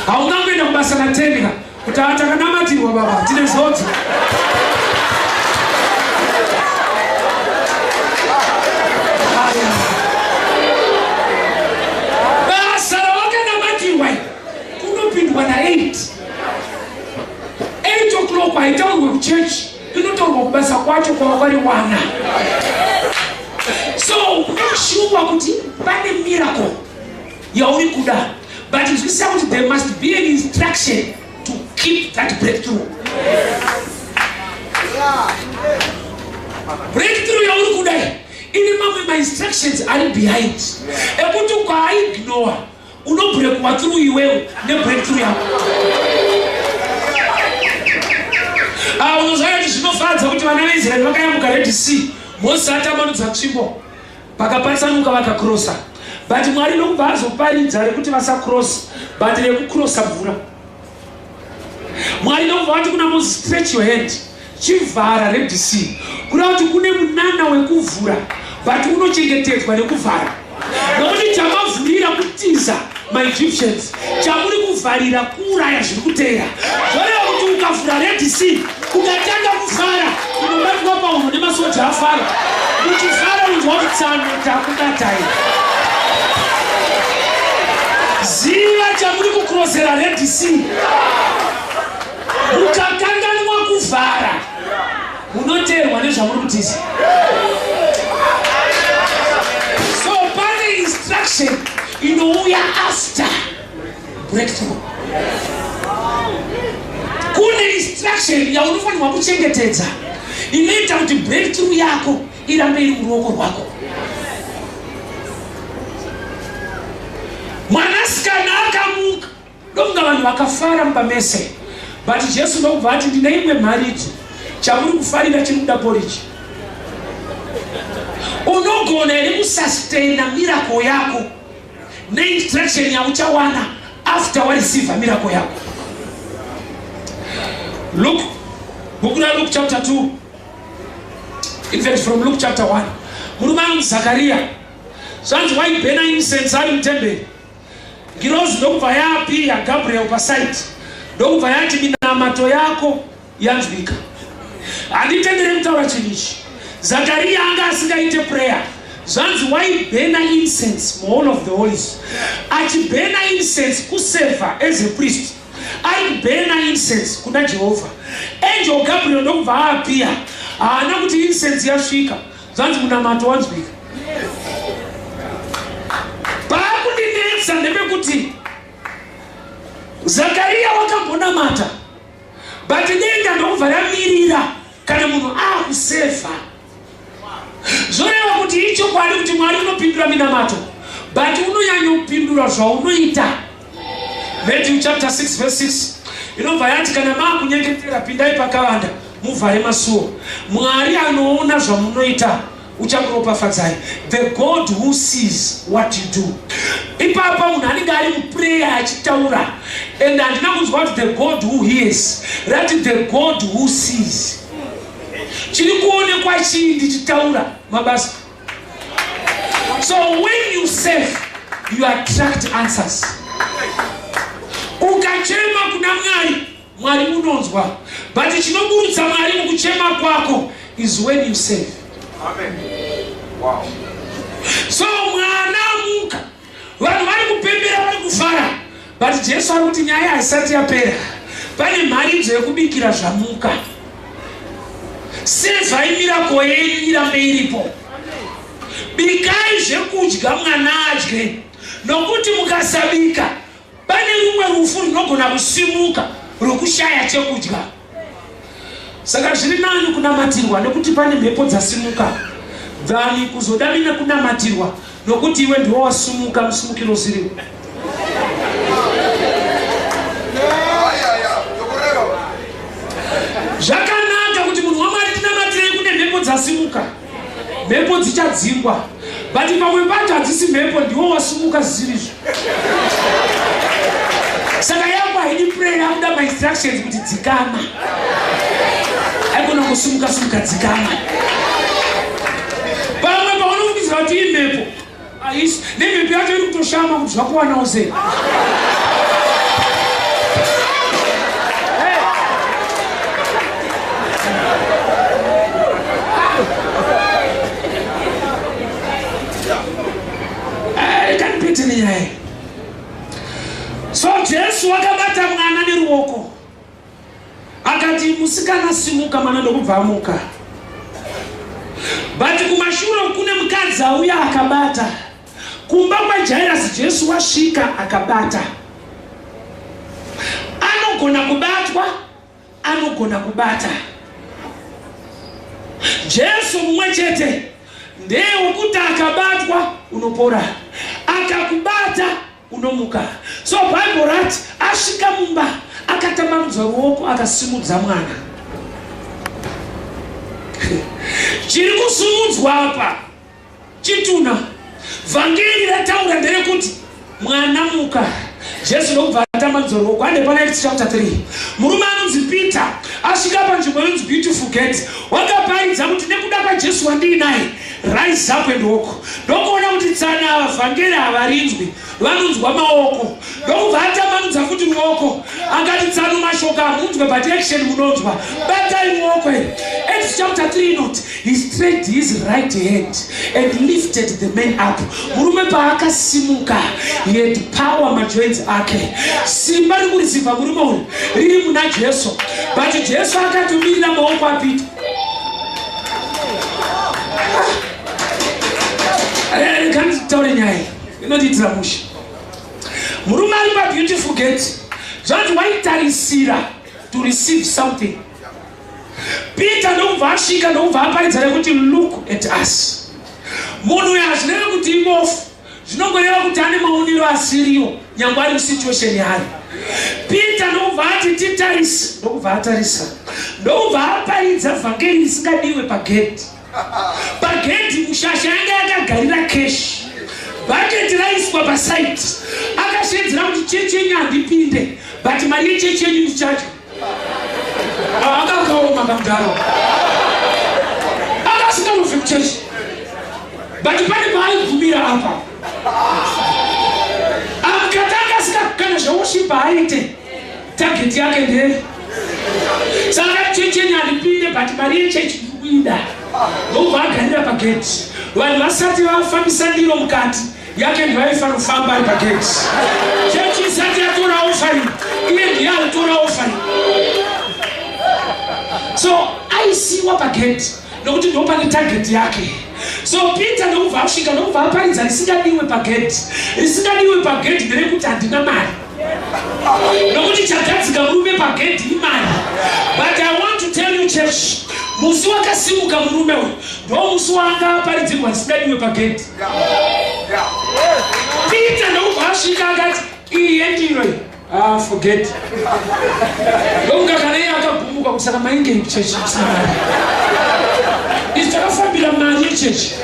Haungangoenda kubasa natendeka kuti aa, takanamatirwa baba, tine zodzo. Aya. Basa rawakanamatirwa kunopindwa na8 8 o'clock haitaurwe kuchechi, inotaurwa kubasa kwacho kwawakariwana. So make sure kuti pane miracle yauri kuda, but nzwisisa kuti there must be an instruction to keep that breakthrough. Breakthrough yauri kuda ine mamwe mainstructions ari behind ekuti ukaignore unobreakwa through iwewe nebreakthrough yako. Ah, unoziva kuti zvinofadza kuti vana veIsraeri vakayambuka Red Sea, Mozisi atambanudza tsvimbo. Pakapatsanuka vakakrosa, but Mwari ndokubva azoparidza rekuti vasakrosa, but rekukrosa mvura. Mwari ndokubva vati kuna Moses, stretch your hand, chivhara Red Sea. Kureva kuti kune munana wekuvhura, but unochengetedzwa nekuvhara, nokuti chamavhurira kutiza maEgyptians, chamuri kuvharira kuuraya zviri kuteera. Zvoreva kuti ukavhura Red Sea ukatanga kufara, unobatwa pauro nemasoja afara, muchifara unzwa kuti tsano takubatai. Ziva chamuri kukrosera Red Sea. Mukakanganwa kuvhara munoteerwa nezvamuri kutiza. So pane instruction inouya after breakthrough. Kune instruction yaunofanirwa kuchengetedza inoita kuti breakthrough yako irambe iri muruoko rwako. Mwanasikana akamuka, ndofunga vanhu vakafara mumba mese, but Jesu ndokubva ati ndine imwe mharidzo, chamuri kufarira chiri kuda poriji. Unogona here kusustaina miracle yako neinstruction yauchawana after wareceiva miracle yako? Luke, bhuku raLuke chapter 2, in fact from Luke chapter 1, murume anonzi Zakariya, zvanzi waibhena incense ari mutemberi. Ngirozi ndokubva yaapia Gabriel pasaiti, ndokubva yati minamato yako yanzwika. Handitendere kutaura chinhu ichi. Zakariya anga asingaite prayer, zvanzi waibhena incense muhall of the holies, achibhena incense kuseva as a priest, ari kubhena incense kuna Jehovha. Angel Gabriel ndokubva aapia, haana kuti incense yasvika, zvanzi munamato wanzwika. Paakundinetsa ndepekuti Zakariya wakambonamata, but denga ndokubva ramirira kana munhu aakusevha. Zvoreva kuti ichokwadi kuti Mwari unopindura minamato, but unonyanyopindura zvaunoita. Matthew chapter 6 verse 6 inobva yati kana maakunyengetera pindai pakavanda muvhare masuo, Mwari anoona zvamunoita uchakuropafadzai. The God who sees what you do. Ipapa munhu anenge ari muprayer achitaura, and handina kunzwa kuti the God who hears, rati the God who sees. Chiri kuonekwa chii ndichitaura mabasa. So when you serve, you attract answers. Ukachema kuna Mwari, Mwari unonzwa, but chinoburutsa Mwari mukuchema kwako is when you serve. Amen. Wow. So mwana amuka, vanhu vari kupembera, vari kufara, but Jesu ari kuti nyaya haisati yapera. Pane mharidzo yekubikira zvamuka. Sevhai miracle yenyu irambe iripo. Bikai zvekudya mwana adye, nokuti mukasabika pane rumwe rufu runogona kusimuka rwekushaya chekudya. Saka zviri nani kunamatirwa nekuti pane mhepo dzasimuka than kuzoda mine kunamatirwa nokuti iwe ndiwo wasumuka musumukiro usiriwo. Zvakanaka kuti munhu waMwari tinamatirei kune mhepo dzasimuka, mhepo dzichadzingwa, but pamwe pacho hadzisi mhepo, ndiwo wasumuka zisirizvo. Saka yangu haidi prayer, yakuda mainstructions kuti dzikama, haigona kusumuka sumuka, dzikama. Pamwe paunofungidzira kuti imhepo, haisi, nemhepo yacho iri kutoshama kuti zvakuwanawo sei. Kanipete nenyaya. So Jesu wakabata mwana neruoko akati musikana simuka, mwana ndokubva amuka. But kumashure kune mukadzi auya akabata. Kumba kwaJairus Jesu wasvika akabata. Anogona kubatwa, anogona kubata. Jesu mumwe chete ndeye wekuti akabatwa unopora, akakubata unomuka. So Bible rati asvika mumba akatambanudza ruoko akasimudza mwana. Chiri kusumudzwa apa Chitunha. Vhangeri rataura nderekuti mwana muka. Jesu ndokubva atambanudza ruoko. Hande pana Acts chapter 3. Murume anonzi Peter asvika panzvimbo inonzi Beautiful Gate, wakaparidza kuti nekuda kwaJesu wandiinaye, rise up and walk. Ndokuona kuti tsana ava vhangeri havarinzwi, vanonzwa maoko. Ndokubva atambanudza futi ruoko, akati tsano mashoko hamunzwe but action munonzwa, batai ruoko iri. Acts chapter 3 inoti he stretched his right hand and lifted the man up. Murume paakasimuka, he had power majoints ake. Simba rikurisivha murume uyu riri muna Jesu, but Jesu akatomirira maoko aPeter. Rega nditaure nyaya inondiitira mushe. Murume ari paBeautiful Gate zvanzi waitarisira to receive something. Peter ndokubva asvika ndokubva aparidza rekuti look at us. Munhu uyu hazvireve kuti imofu, zvinongoreva kuti ane maonero asiriyo nyangwe ari musituation yaari. Peter ndokubva ati titarise, ndokubva atarisa, ndokubva aparidza vhangeri risingadiwe pagedhi. Pagedhi mushasha yanga yakagarira cash, bhaketi raiswa pasaidi. Akashedzera kuti chechi yenyu handipinde, but mari yechechi yenyu ndichadya. Akakaoma kamudhara, akasingarufi kuchechi, but pane paaigumira apa akatanga asingakana zveworship haaite, target yake ndeye saka chechi yenyu handipinde, but mari yechechi ndikuida. Ndokubva agarira pageti, vanhu vasati vafambisa ndiro mukati yake ndivaifanira kufamba ari pageti. Chechi isati yatora offering, iye ndiye aritora offering. So aisiwa pageti nokuti ndo pane target yake. So Peter ndokubva asvika ndokubva aparidza risingadiwe pageti. Risingadiwe pageti nderekuti handina mari, nokuti chagadzika murume pagedhi imari. But I want to tell you church, musi wakasimuka murume uyu ndo musi waanga aparidzirwa risingadiwe pagedhi. Peter ndokubva asvika akati iyi yendiro iyi, ah, forget. Ndokunga kana iye akagumuka kusaka maingei kuchechi kusina mari. Izvi takafambira mari yechechi,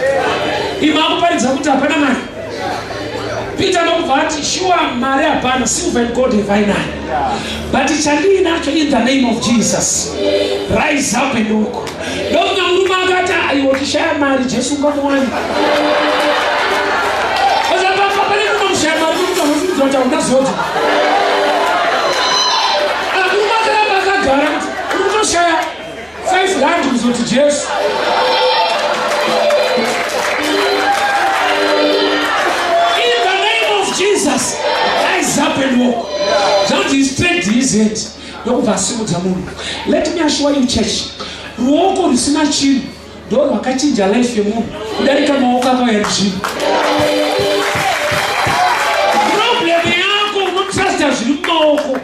imi akuparidza kuti hapana mari. Peter ndokubva ati sure, mari hapana, silver and gold have I none, but chandiinacho, in the name of Jesus, rise up and walk. Ndokunga murume akati aiwo tishaya mari, Jesu ungamuwani pane kunomushaya mari nokuti anofungidzira kuti hauna zodzo. Murume akaramba akagara kuti uri kutoshaya 5 rand kuzoti Jesu. In the name of Jesus, rise up and walk. Zvanzi he stretched his hand ndokubva asimudza munhu. Let me assure you church, ruoko rusina chinhu ndo rwakachinja life yemunhu kudarika maoko akauya nezvinhu. Problem yako unotrusta zviri mumaoko.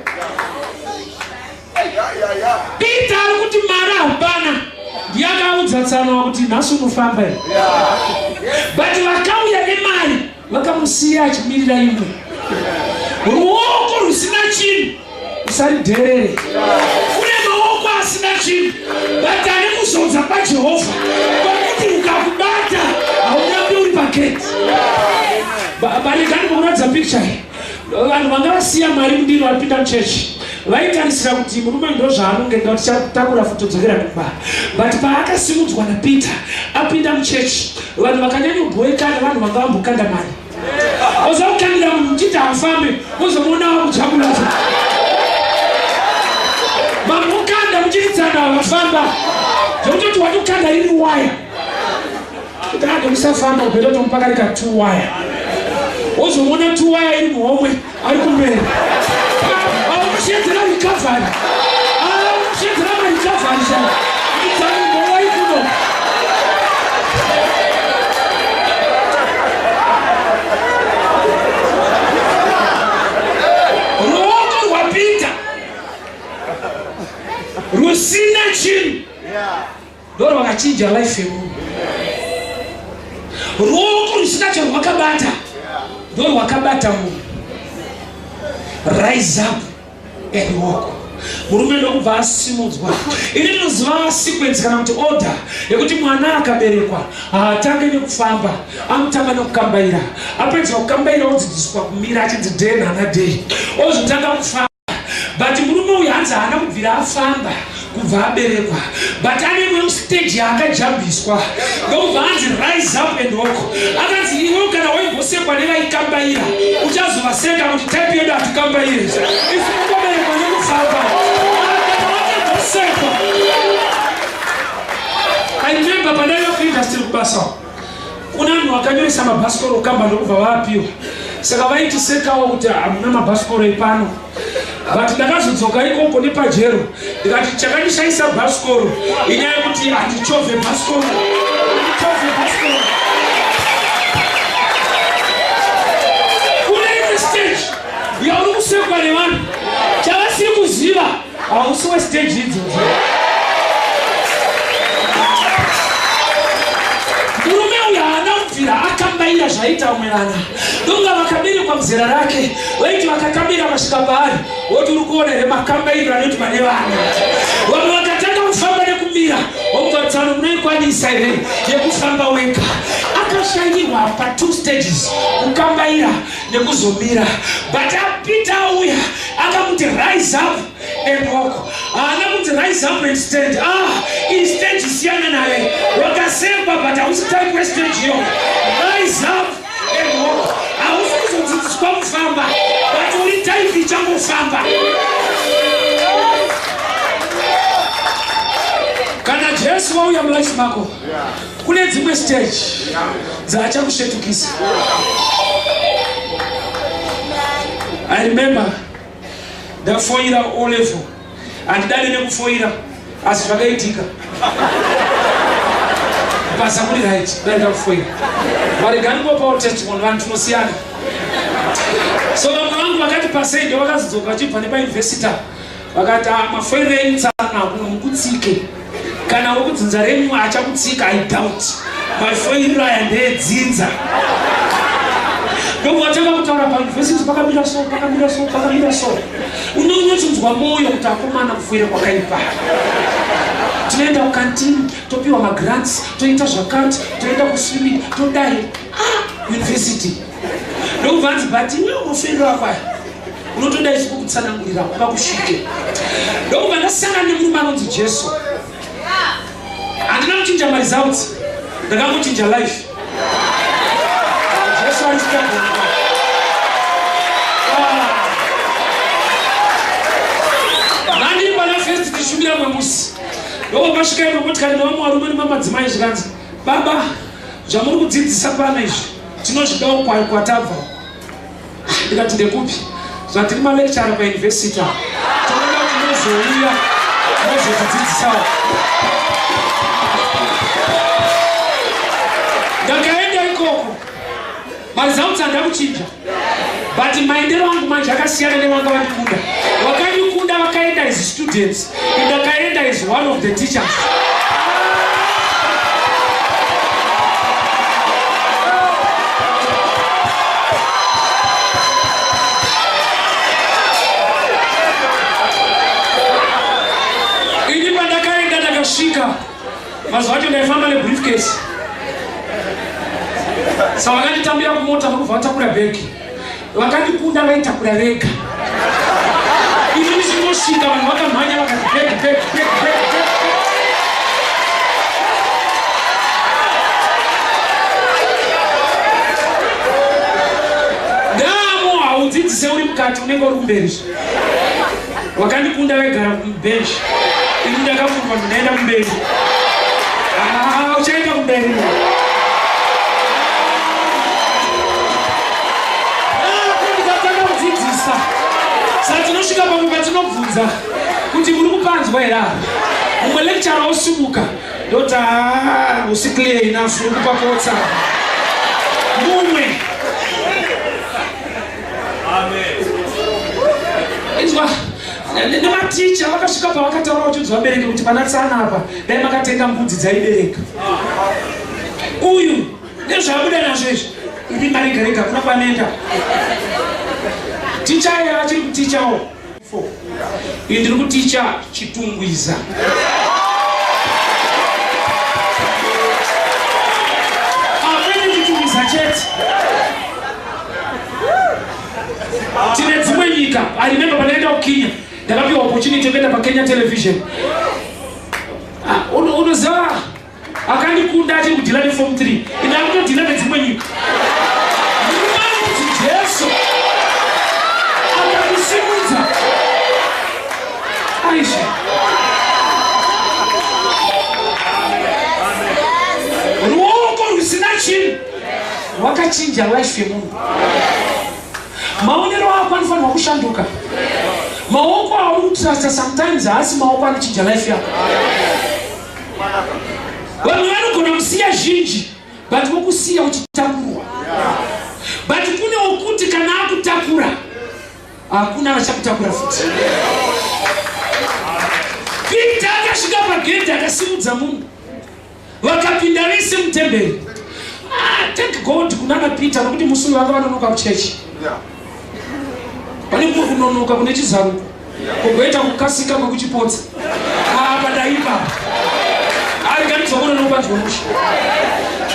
Peter ari kuti mari hapana, ndiye akaudza tsano kuti nhasi unofamba here, but vakauya nemari vakamusiya achimirira imwe. Ruoko rusina chinhu usaridherere. Kune maoko asina chinhu but ane kuzodza kwaJehovha kwakuti ukakubata haurambi uri pageti. Barekani kukuratidza picture iyi. Vanhu vanga vasiya mari mundiro vapinda muchechi vaitarisira kuti murume ndo zvaanonge tichatakura futi todzokera kumba, but paakasimudzwa naPeter apinda muchechi, vanhu vakanyanyobhoekana. Vanhu vanga vambokanda mari, oza kukandira munhu muchiti hafambe, ozomuona wakujakulaza. Vambokanda muchititsana vafamba, zvekutoti watokanda riri waya kuti ade kusafamba, ubheta tomupakarika two waya, wozomuona two waya iri muhomwe ari kumberi. Aukushedzera recovery, aukushedzera marecovery sha itsaningowai kuno. Ruoko rwaPeter rusina chinhu ndo rwakachinja life yemunhu. Ruoko rusina charwakabata ndo rwakabata munhu. Rise up and walk. Murume ndokubva asimudzwa. Ini ndinoziva sequence kana kuti order yekuti mwana akaberekwa haatange nekufamba, anotanga nekukambaira. Apedza kukambaira odzidziswa kumira achinzi day nana day, ozotanga kufamba. But murume uyu hanzi haana kubvira afamba kubva aberekwa, but ane imwe stage yaakajambiswa ndokubva anzi rise up and walk. Akanzi iwe kana waimbosekwa nevaikambaira uchazovaseka kuti type yedu hatikambaire isu, kungoberekwa nekufamba. Kana wakambosekwa, I remember pandaiva kuindustry kubasa, kuna vanhu vakanyoresa mabhasikoro kukamba ndokubva vaapiwa, saka vaitisekawo kuti hamuna mabhasikoro epano. But ndakazodzoka ikoko nepajero ndikati chakandishaisa bhasikoro inyaya yekuti handichovhe bhasikoro, handichovhe bhasikoro. Kune imwe stage yauri kusekwa nevanhu, chavasiri kuziva hausi westage idzodzo. Murume uyu haana kubvira akambaira zvaita vamwe vana ndonga vakaberekwa muzera rake. Vaiti vakakambira vasvika paari woti uri kuona here makambairiro anoitwa nevana vamwe vakatanga kufamba nekumira? Wobva tsano munoikwanisa here yekufamba wega? Akashanyirwa pa two stages, kukambaira nekuzomira. But apita auya akamuti rise up and walk, haana kunzi rise up and stand. Ah, iyi stage siyana naye. Wakasekwa but hausi type westage iyo. Rise up and walk. Hausi kuzodzidziswa kufamba but uri type ichangofamba. Kana Jesu wauya mulife mako, kune dzimwe stage dzaachakusvetukisa. I remember ndafoira O level. Handidade nekufoira, asi zvakaitika. Basa kuri right, dai ndakufoira. Varegani kuvapawo testimony, vanhu tinosiyana. So vamwe vangu vakati pasei ndo vakazodzoka vachibva nepauniversity vakati, "Ah, mafoiriro enyu tsana mukutsike kana wekudzinza renyu achakutsika. I doubt mafoiriro aya ndeedzinza." Ndokuvatanga kutaura pauniversity, pakamira so, pakamira so, pakamira so. Unonyatsinzwa mwoyo kuti akomana, kufoira kwakaipa. Tinoenda kucanteen, topiwa magrants, toita zvakati, toenda kuswimming, todai. Ah, university ndokubva nzi, but iwe unofoiriro ako aya unotoda isi kukutsanangurira kuva kusvike. Ndokubva ndasangana nemurume anonzi Jesu. Handina kuchinja maresults, ndakangochinja life. Jesu ari stubborn. Ah. Ndandiri pana First tichishumira mwe musi, ndokubva pasvika imwe motikari nevamwe varume nemamadzimai, zvikanzi, "Baba, zvamuri kudzidzisa pano izvi tinozvidawo kwatabva." Ndikati, "Ndekupi?" "Zvatiri malecturer pauniversity, toda kuti muzouya mozotidzidzisawo." Ndakaenda ikoko, maresults handa kuchinja, but maendero angu manje akasiyana nevanga vandikunda. Vakandikunda vakaenda as students, ndakaenda as one of the teachers. Ini pandakaenda, ndakasvika mazuva acho ndaifamba nebriefcase, saka vakanditambira kumota ndokubva vatakura bhegi. Vakandikunda vaitakura vega. Ini ndichingosvika, vanhu vakamhanya vakati, "Bhegi, bhegi, bhegi, bhegi, bhegi." Ndamo haudzidzise uri mukati, unenge uri kumberi. Wakandikunda vaigara kubench, ini ndakafungwa ndinaenda kumberi. Ah, uchaenda kumberi. Ndikatanga kudzidzisa, saka tinosvika pamwe patinobvunza kuti muri kupanzwa here apa? Mumwe lecturer osimuka ndoti, "Ah, usi clear enough, uri kupapotsa." Mumwe inzwa nematicha vakasvika pavakataura vachiudza vabereki kuti vana tsana apa dai makatenga mbudzi dzaibereka. Uyu nezvaabuda nazvo izvi, irima rega rega, kuna kwanoenda. Ticha iye vachiri kutichawo. Iyi ndiri kuticha Chitungwiza. Amene Chitungwiza chete. Tine dzimwe nyika. I remember panaenda kuKenya. Ndakapiwa opportunity yekuenda paKenya television. Ah, unoziva akandikunda achiri kudhila nefom 3 ine akutodhila nedzimwe nyika. Kuti Jesu akakusimudza. Aisha. Ruoko rusina chinhu rwakachinja life yemunhu. Maonero ako anofanirwa kushanduka. Maoko auri kutrusta sometimes haasi maoko anochinja life yako. Vanhu vanogona kusiya zhinji but vokusiya uchitakurwa. But kune wokuti kana akutakura hakuna vachakutakura futi. Peter akasvika pagedhi akasimudza munhu, vakapinda vese mutemberi. Ah, thank God kunana Peter nokuti musi uyu vanga vanonoka kuchechi. Pane kumwe kunonoka kune chizaruko kugoita kukasika kwekuchipotsa. Apa ndaipa arikanizvakunonoka ndiomusha.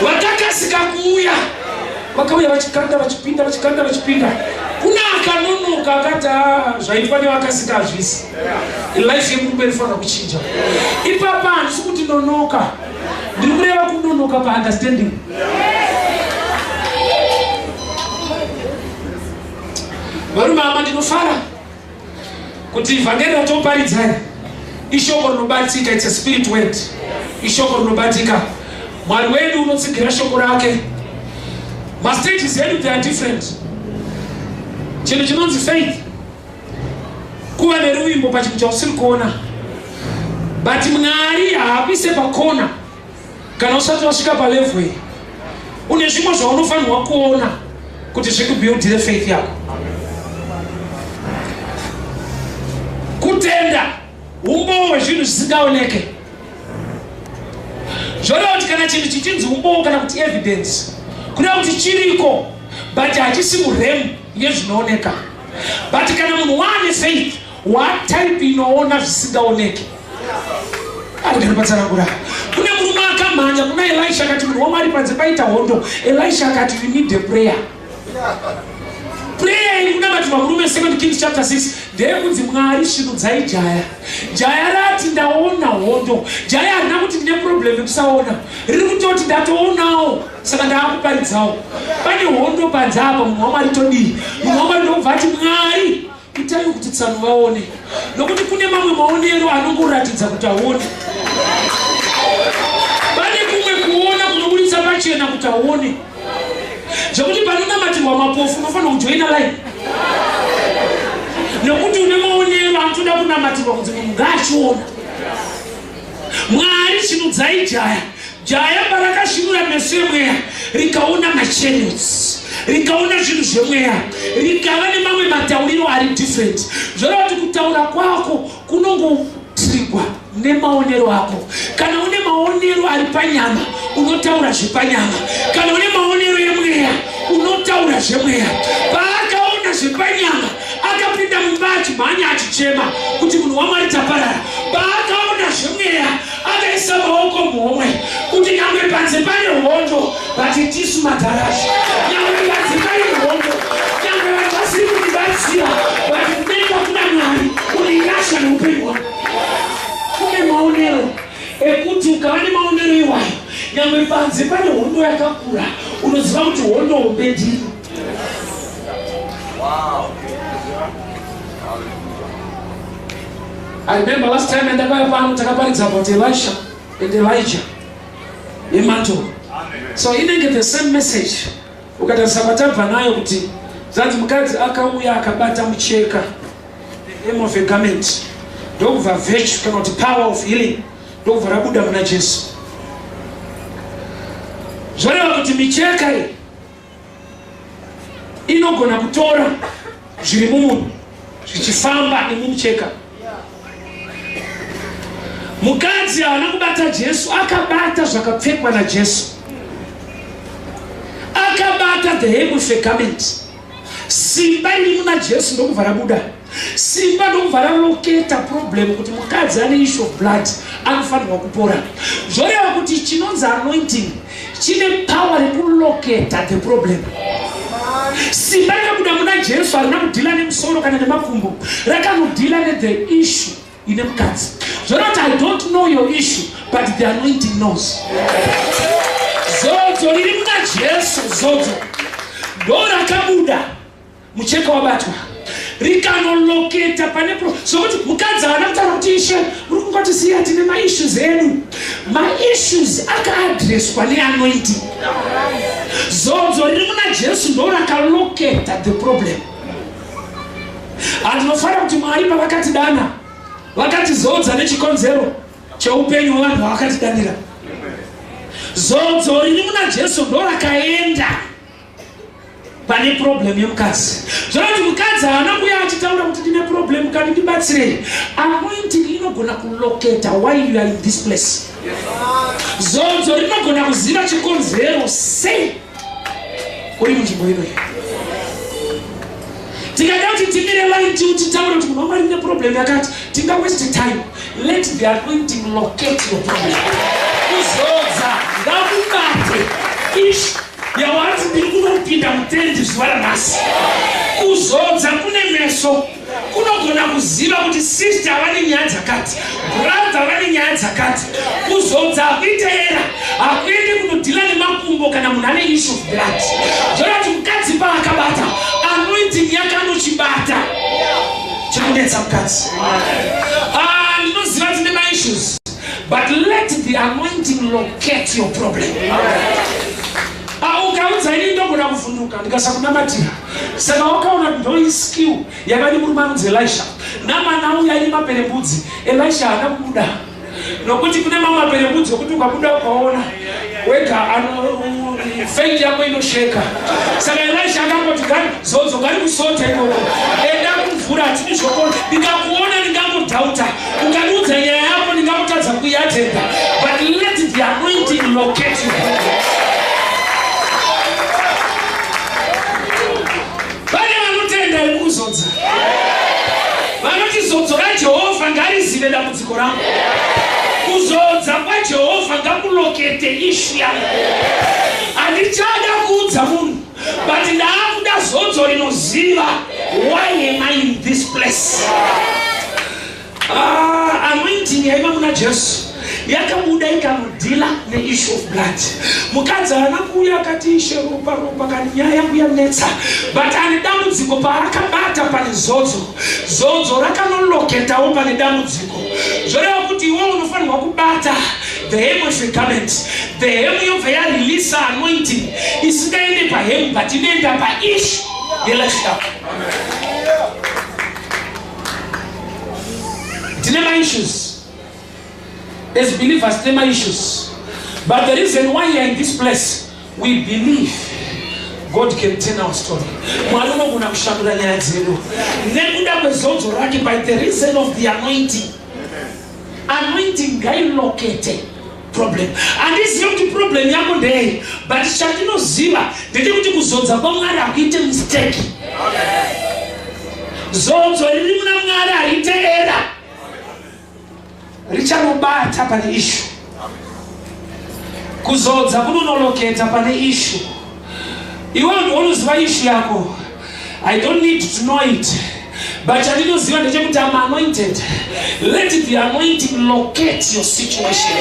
Vakakasika kuuya, vakauya vachikanda vachipinda vachikanda vachipinda. Kuna akanonoka akati ah, zvaitwa nevakasika hazvisi. Life yemurume inofanira kuchinja. Ipapa handisi kuti nonoka, ndiri kureva kunonoka paunderstanding. Varume ava ndinofara kuti vhangeri ratoparidzai ishoko rinobatika. It's a spirit word, ishoko rinobatika. Mwari wedu unotsigira shoko rake. Mastages edu they are different. Chinhu chinonzi faith kuva neruvimbo pachinhu chausiri kuona, but Mwari haakuise pakona kana usati wasvika palevel iyi. Une zvimwe zvaunofanirwa kuona kuti zvikubuildire faith yako. Kutenda umbowo hwezvinhu zvisingaoneke. Zvoreva kuti kana chinhu chichinzi umbowo kana kuti evidence, kureva kuti chiriko but hachisi muremu yezvinooneka. But kana munhu waane faith, watype inoona zvisingaoneke. Arikatsanangura. Kune murume akamhanya kuna Elisha akati munhu waMwari panze paita hondo. Elisha akati we need a prayer. Prayer iri kunamatirwa murume 2 Kings chapter 6 ndeyekunzi Mwari svinudzai jaya. Jaya rati ndaona hondo. Jaya harina kuti ndine problem yekusaona, riri kutoti ndatoonawo saka ndaakuparidzawo. Pane hondo panze apa, munhu waMwari todii? Munhu waMwari ndokubva ati Mwari itai kuti tsano vaone, nokuti kune mamwe maonero anongoratidza kuti aone. Pane kumwe kuona kunoburitsa pachena kuti aone, zvekuti panonamatirwa mapofu unofanira kujoina line, nekuti une maonero anotoda kunamatirwa kunzi munhu ngaachiona. Mwari svinudzai jaya. Jaya parakasvinura meso emweya rikaona machannels, rikaona zvinhu zvemweya, rikava nemamwe matauriro ari different. Zvoreva kuti kutaura kwako kunongotrigwa nemaonero ako. Kana une maonero ari panyama unotaura zvepanyama, kana une maonero emweya unotaura zvemweya. Paakaona zvepanyama akapinda mumba achimhanya achichema kuti munhu waMwari taparara. Paakaona zvemweya akaisa maoko muhomwe kuti nyangwe panze pane hondo but tisu madharashi, nyangwe panze pane hondo, nyangwe vanhu vasiri kutibatsira, but kudenga kuna Mwari une nyasha neupenyu hwako. Kune maonero ekuti ukava nemaonero iwayo, nyangwe panze pane hondo yakakura, unoziva kuti hondo hombe ndini. Wow. I remember last time ndakauya pano takaparidza about Elisha and Elijah yemantle. So inenge the same message. Ukatarisa kwatabva nayo kuti zvanzi mukadzi akauya akabata mucheka, the hem of a garment, ndokubva virtue kana kuti power of healing ndokubva rabuda muna Jesu. Zvoreva kuti micheka iyi inogona kutora zviri mumunhu zvichifamba nemumucheka. Mukadzi haana kubata Jesu, akabata zvakapfekwa naJesu, akabata the hem of a garment. Simba riri muna Jesu ndokubva rabuda. Simba ndokubva raloketa problem kuti mukadzi ane issue of blood anofanirwa kupora. Zvoreva kuti chinonzi anointing chine power rekuloketa the problem. Simba rakabuda muna Jesu harina kudhila nemusoro kana nemakumbo, rakanodhila nethe issue ine mukadzi. Zvoreva kuti I don't know your issue but the anointing knows. Zodzo riri muna Jesu, zodzo ndo rakabuda mucheka wabatwa rikanoloketa pane pro sokuti mukadzi haana kutaura kuti ishe muri kungotisiya tine maissues edu maissues akaadreswa neanointing zodzo riri muna Jesu ndo rakaloketa the problem. Handinofanira kuti Mwari pavakatidana vakatizodza nechikonzero cheupenyu hwevanhu vavakatidanira. Zodzo riri muna Jesu ndo rakaenda pane problem yemukadzi. Zvoreva kuti mukadzi haana kuuya achitaura kuti ndine problem kani ndibatsirei. Anointing inogona kuloketa why you are in this place. Zodzo rinogona kuziva chikonzero sei uri munzvimbo inoyi. Tikada kuti timire line titaure kuti munhu waMwari ndine problem yakati, tinga waste time. Let the anointing locate your problem. Kuzodza ngakubate issue yawanzi ndiri kunopinda mutendi zuva ranhasi. Kuzodza kune meso kunogona kuziva kuti sister vane nyaya dzakati, brother vane nyaya dzakati. Kuzodza hakuite era, hakuende kunodhila nemakumbo kana munhu ane issue of blood. Zvoreva kuti mukadzi paakabata anointing yake anochibata chikunetsa mukadzi. Ndinoziva tine maissues, but let the anointing locate your problem. Ukaudza ini ndogona kuvhunduka ndikasakunamatira. Saka wakaona kuti ndo skill yaiva nemurume anonzi Elisha. Namana auya aine maperembudzi, Elisha haana kubuda nokuti kune mamwe maperembudzi okuti ukabuda ukaona wega faith yako inosheka. Saka Elisha akangoti gari zodzo gari kusota ikoko, enda kumvura, hatidi zvokona. Ndikakuona ndingangodhauta, ukandiudza nyaya yako ndingangotadza kuiatenda, but let the anointing locate you. Pane vanotenda here mukuzodza? Vanoti zodzo raJehovha ngarizive dambudziko rangu. Kuzodza kwaJehovha ngakulokete ishu yangu. Handichada kuudza munhu, but ndaakuda zodzo rinoziva why am I in this place. Anointing yaiva muna Jesu yakabuda ikanodhila neissue of blood. Mukadzi haana kuuya akati ishe ropa ropa kani nyaya yangu yanetsa, but ane dambudziko paakabata pane zodzo, zodzo rakanoloketawo pane dambudziko. Zvoreva kuti iwe unofanirwa kubata the hem of your garment, the hem yobva yareleasa anointing isingaende pahem but inoenda paissue yelife yako. Tine maissues as believers, tine maissues, but the reason why you are in this place, we believe God can turn our story. Mwari unogona kushandura nyaya dzedu nekuda kwezodzo rake by the reason of the anointing. Anointing ngailokete problem. Handizivi kuti problem yako ndei, but chandinoziva ndechekuti kuzodza kwaMwari hakuite mistake. Zodzo riri muna Mwari hariite era, richanobata pane issue. Kuzodza kunonoloketa pane issue. Iwe ndiwe unoziva issue yako. I don't need to know it, but chandinoziva ndechekuti I'm anointed. Let the anointing locate your situation.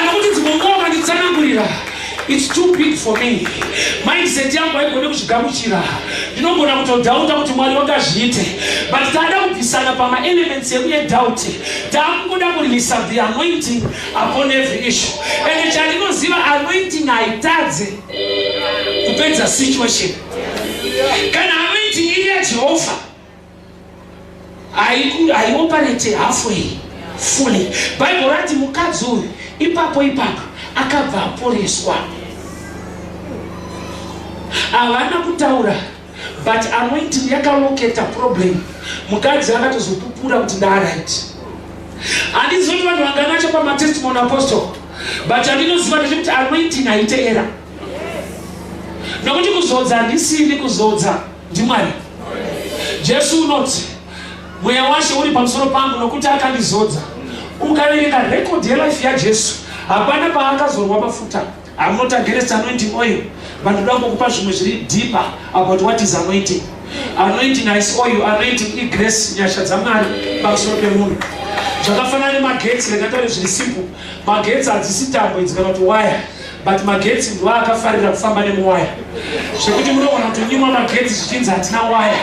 Nokuti dzimwe nguva ukanditsanangurira, it's too big for me. Mindset yangu haigone kuzvigamuchira. Ndinogona kutodhauta kuti Mwari wakazviite, but taada kubvisana pamaelements edu edoubt. Taakungoda kureleasa the anointing upon every issue. And chandinoziva, anointing haitadze kupedza situation. Kana anointing iri yaJehovha haioperate halfway, fully. Bible rati mukadzi uyu ipapo ipapo akabva aporeswa. Havana kutaura, but anointing yakaloketa problem. Mukadzi akatozopupura kuti ndaaright. Handizivi kuti vanhu vanganacho pamatestimony apostle, but chandinoziva ndechekuti anointing haite era, nokuti kuzodza handisini, kuzodza ndiMwari. Jesu unoti mweya washe uri pamusoro pangu nokuti akandizodza. Ukaverenga record yelife yaJesu, hapana paakazorwa mafuta. I'm not against anointing oil, but ndoda kungokupa zvimwe zviri deeper about what is anointing. Anointing haisi oil, anointing igrace, nyasha dzaMwari pamusoro pemunhu. Zvakafanana nemagetsi, rega taure zviri simple. Magetsi hadzisi tambo idzi kana kuti waya, but magetsi ndiwo akafarira kufamba nemuwaya, zvekuti munogona kutonyimwa magetsi zvichinzi hatina waya.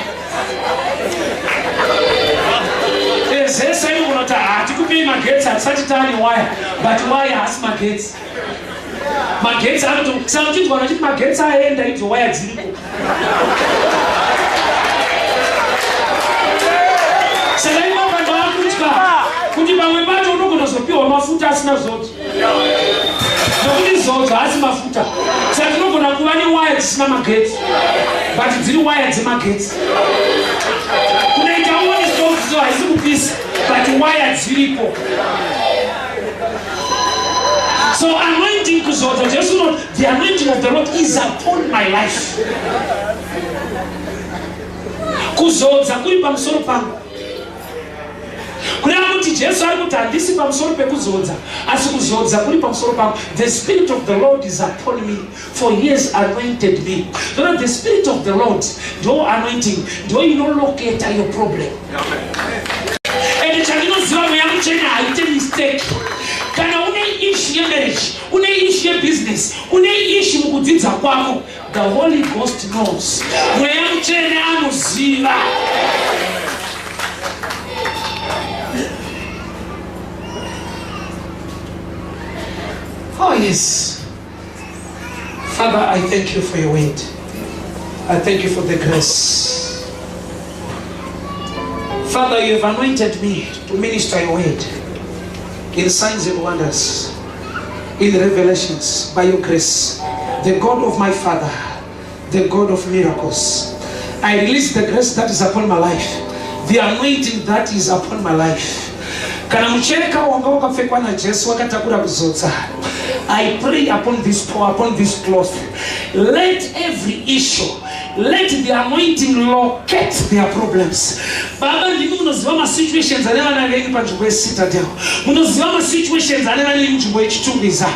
Zese inogona kuti hatikupei magetsi, hatisati taane waya, but waya haasi magetsi. Magetsi anoto saka uchinzwa vachiti magetsi aenda, idzo waya dziriko. Saka ipapa ndaakutya kuti pamwe pacho unogona kuzopiwa mafuta asina zodzo, nokuti zodzo haasi mafuta. Saka tinogona kuva newaya dzisina magetsi, but dziri waya dzemagetsi. Kunoita uone stove haisi kupisa, but waya dziripo. So anointing, kuzodza, Jesu unoti the anointing of the Lord is upon my life. Kuzodza kuri pamusoro pangu, kureva kuti Jesu ari kuti handisi pamusoro pekuzodza, asi kuzodza kuri pamusoro pangu. The spirit of the Lord is upon me, for he has anointed me. So the spirit of the Lord ndo anointing, ndo inolocata your problem. Ende chandinoziva, mweya mutsvene haite mistake. Kana une issue yemarriage, une issue yebusiness, une issue mukudzidza kwako, the Holy Ghost knows. Mweya mutsvene anoziva. Oh yes. Father, I thank you for your word. I thank you for the grace. Father, you have anointed me to minister your word in signs and wonders, in revelations, by your grace. The God of my father, the God of miracles. I release the grace that is upon my life, the anointing that is upon my life. Kana mucheka wanga wakapfekwa naJesu wakatakura kuzodza, I pray upon this power, upon this cloth. Let every issue, let the anointing locate their problems. Baba, ndimi munoziva masituations ane vana venyu panzvimbo yeCitadel, munoziva masituations ane vana venyu munzvimbo yeChitungwiza.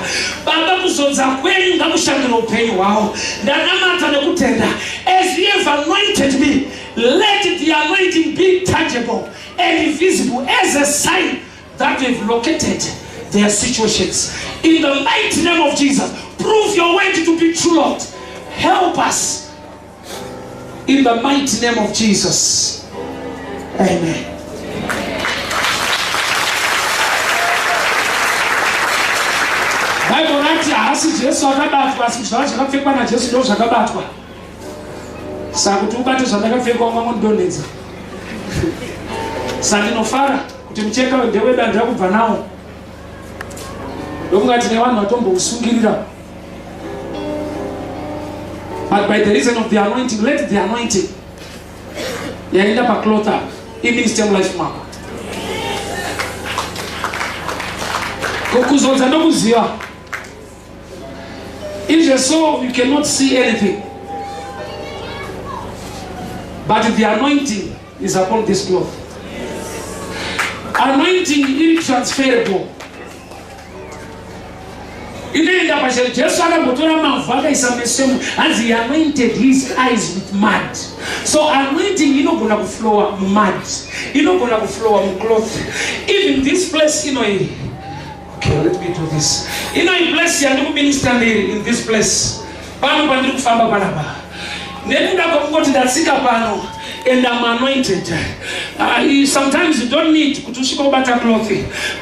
Baba, kuzodza kwenyu ngakushandire upenyu hwavo. Ndanamata nekutenda. As you have anointed me, let the anointing be tangible and visible as a sign that you have located their situations. In the mighty name of Jesus, prove your word to be true, Lord. Help us. In the mighty name of Jesus. Amen. Bible rati haasi Jesu akabatwa, asi zvava zvakapfekwa naJesu ndo zvakabatwa. Saka kuti ubate zvandakapfekwa ungangondidonhedza. Saka ndinofara kuti mucheka ndewedu, andira kubva nawo, ndokunga tine vanhu vatombousungirira. But by the reason of the anointing, let the anointing yaenda pacloth apa iminister mulife mako. Kuzodza ndokuziva izve. So you cannot see anything, but the anointing is upon this cloth. Anointing iri transferable, inoenda pachero. Jesu akambotora mavhu akaisa meso emu, hanzi he anointed his eyes with mud. So anointing inogona kuflowa mumud, inogona kuflowa mucloth. Even this place inoyi, okay, let me do this. Inoyi place yandikuminista ndiri in this place pano, pandiri kufamba panapa, nekuda kwekungoti ndatsika pano and I'm anointed. Sometimes you don't need kuti usvike ubata cloth,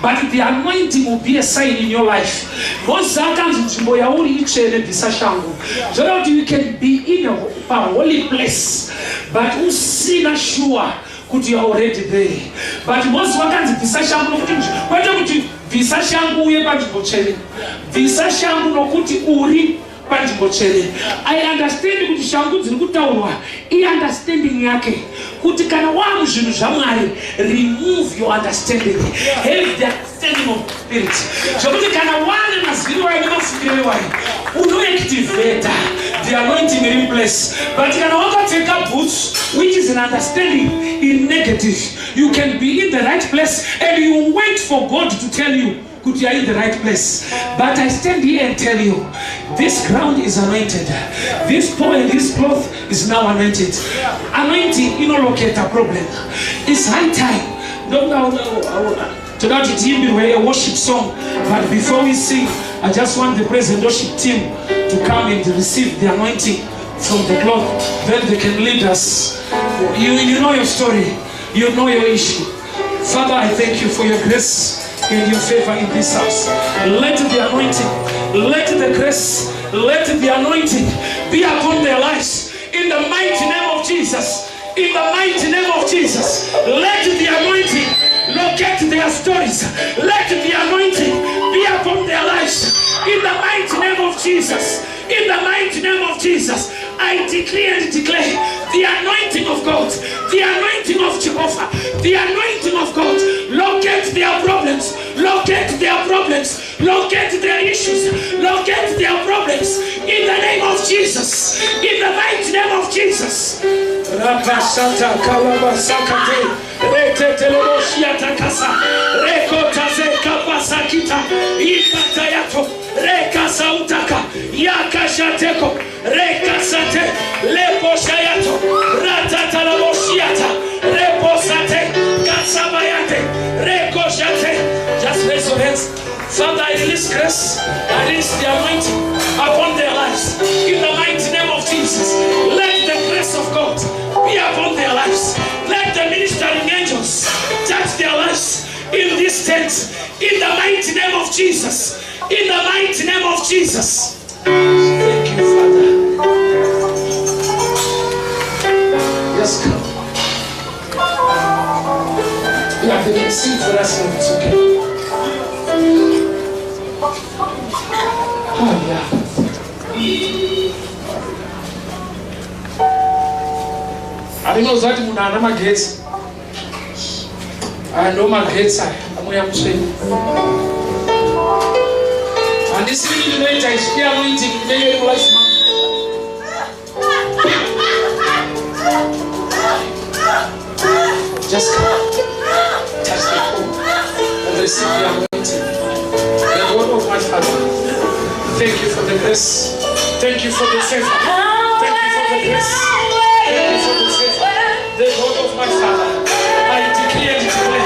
but the anointing will be a sign in your life. Moses akanzi nzvimbo yauri itsvene, bvisa shangu. Zvoreva kuti you can be in a holy place, but usina sure kuti you are already there. But Moses wakanzi bvisa shangu nokuti, kwete kuti bvisa shangu uye panzvimbo tsvene, bvisa shangu nokuti uri panzvimbo tsvene. I understand kuti shangu dziri kutaurwa iunderstanding yake kuti kana waa muzvinhu zvaMwari, remove your understanding, have the understanding of spirit, zvokuti kana wane maziviro wayo nemafungiro iwayo, unoactivata the anointing iri in place. But kana wakapfeka bhutsu boots, which is an understanding in negative. You can be in the right place and you wait for God to tell you kuti you are in the right place. But I stand here and tell you, this ground is anointed. This pole and this cloth is now anointed. Anointing inolocate a problem. It's high time. Toda kuti tiimbirwe a worship song, but before we sing, I just want the present worship team to come and receive the anointing from the cloth. Then they can lead us. You know your story. You know your issue. Father, I thank you for your grace and your favor in this house. Let the anointing, let the grace, let the anointing be upon their lives. In the mighty name of Jesus. In the mighty name of Jesus. Let the anointing locate their stories. Let the anointing be upon their lives. In the mighty name of Jesus. In the mighty name of Jesus. I decree and declare the anointing of God, the anointing of Jehovah, the anointing of God. Locate their problems, locate their problems, locate their issues, locate their problems. In the name of Jesus, in the mighty name of Jesus. Rapasata kalabasakate, reteteleboshiatakasa, rekotaze kapasakita, ipatayato, rekasautaka, yakashateko, rekasate, leposhayato, ratatalaboshiata, reposate, kasabayate, rekoshate. Just raise your hands. Father, I release grace, I release the anointing upon their lives. In the mighty name of Jesus, let the grace of God be upon their lives. Let the ministering angels touch their lives in this tent. In the mighty name of Jesus. In the mighty name of Jesus. Thank you, Father. Yes, come. Yeah, they can sing for us now. It's okay. Oh, yeah. Handinoziva kuti munhu ana magetsi aya, ndo magetsi aya amweya mutsvene. Handisiri ndinoita izvi, anointing inenge iri mulife mangu. Just come, touch the pole and receive the anointing. The God of my father, thank you for the grace, thank you for the favor, thank you for the grace, thank you for the favor. The God of my father, I decree and declare,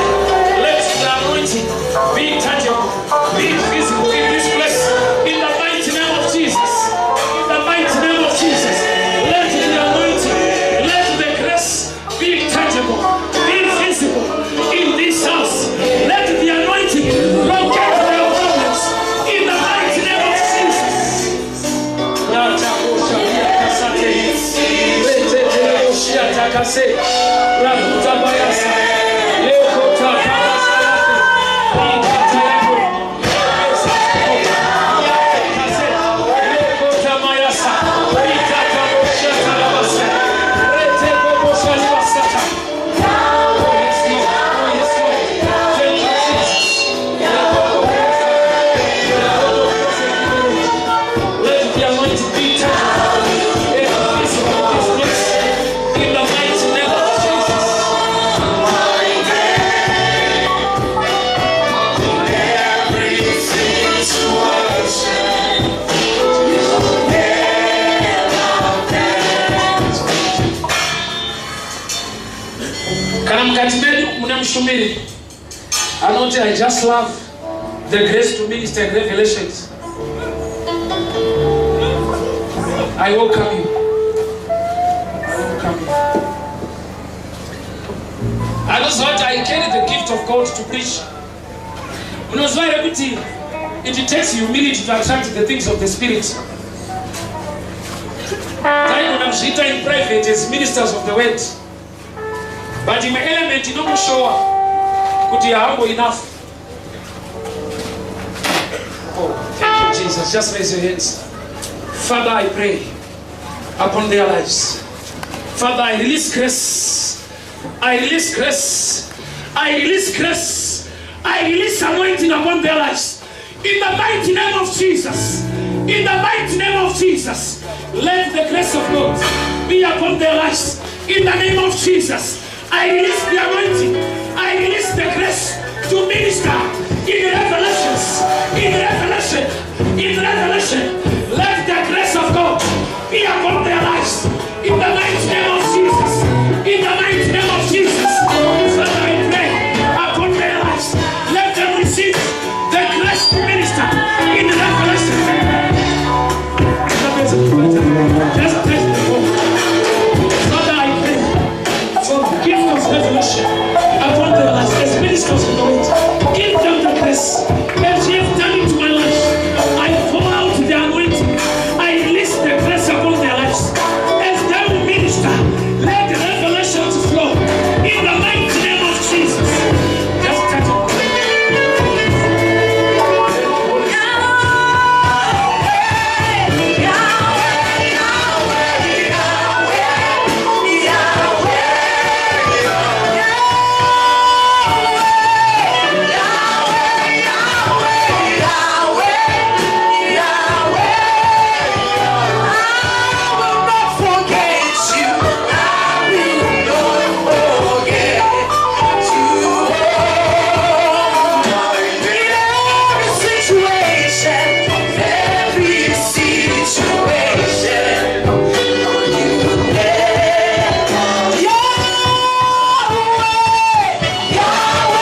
let the anointing be tangible, be visible in this place. In the mighty name of Jesus. In the mighty name of Jesus. Let the anointing, let the grace be tangible, be visible in this house. Let the anointing locate their problems in the mighty name of Jesus. Ratakosha reteteleboshiatakase, rakutabayasa, lekotakabasayate, ikatayako, yakase, lekotamayasa, ikataboshatalabasa, retekoboshalibasata. Oh, yes, Lord. Oh, yes, Lord. Thank you, Jesus. Let the anointing be tangible and visible in this place. In the mighty name of Jesus. Every situation, Kana mukati medu mune mushumiri anoti, "I just love the grace to minister in revelations," I welcome you. I welcome you. Anoziva kuti, "I carry the gift of God to preach." Unoziva here kuti it takes humility to attract the things of the Spirit? Taigona kuzviita in private as ministers of the word, but imwe element inokushowa kuti you're humble enough. Oh, thank you, Jesus. Just raise your hands. Father, I pray upon their lives. Father, I release grace, I release grace, I release grace, I release anointing upon their lives. In the mighty name of Jesus. In the mighty name of Jesus. Let the grace of God be upon their lives. In the name of Jesus, I release the anointing. I release the grace to minister in revelations, in revelation, in revelation. Let the grace of God be upon their lives. In the mighty name of Jesus. In the mighty name of Jesus. Father, I pray upon their lives. Let them receive the grace to minister in revelation. Just touch the phone. Father, I pray for the gift of revelation upon their lives as ministers of the word. Give them the grace. As you have done into my life, I pour out the anointing. I release the grace upon their lives. As they will minister, let the revelations flow in the mighty name of Jesus. Just touch it. Every situation, you Yahweh,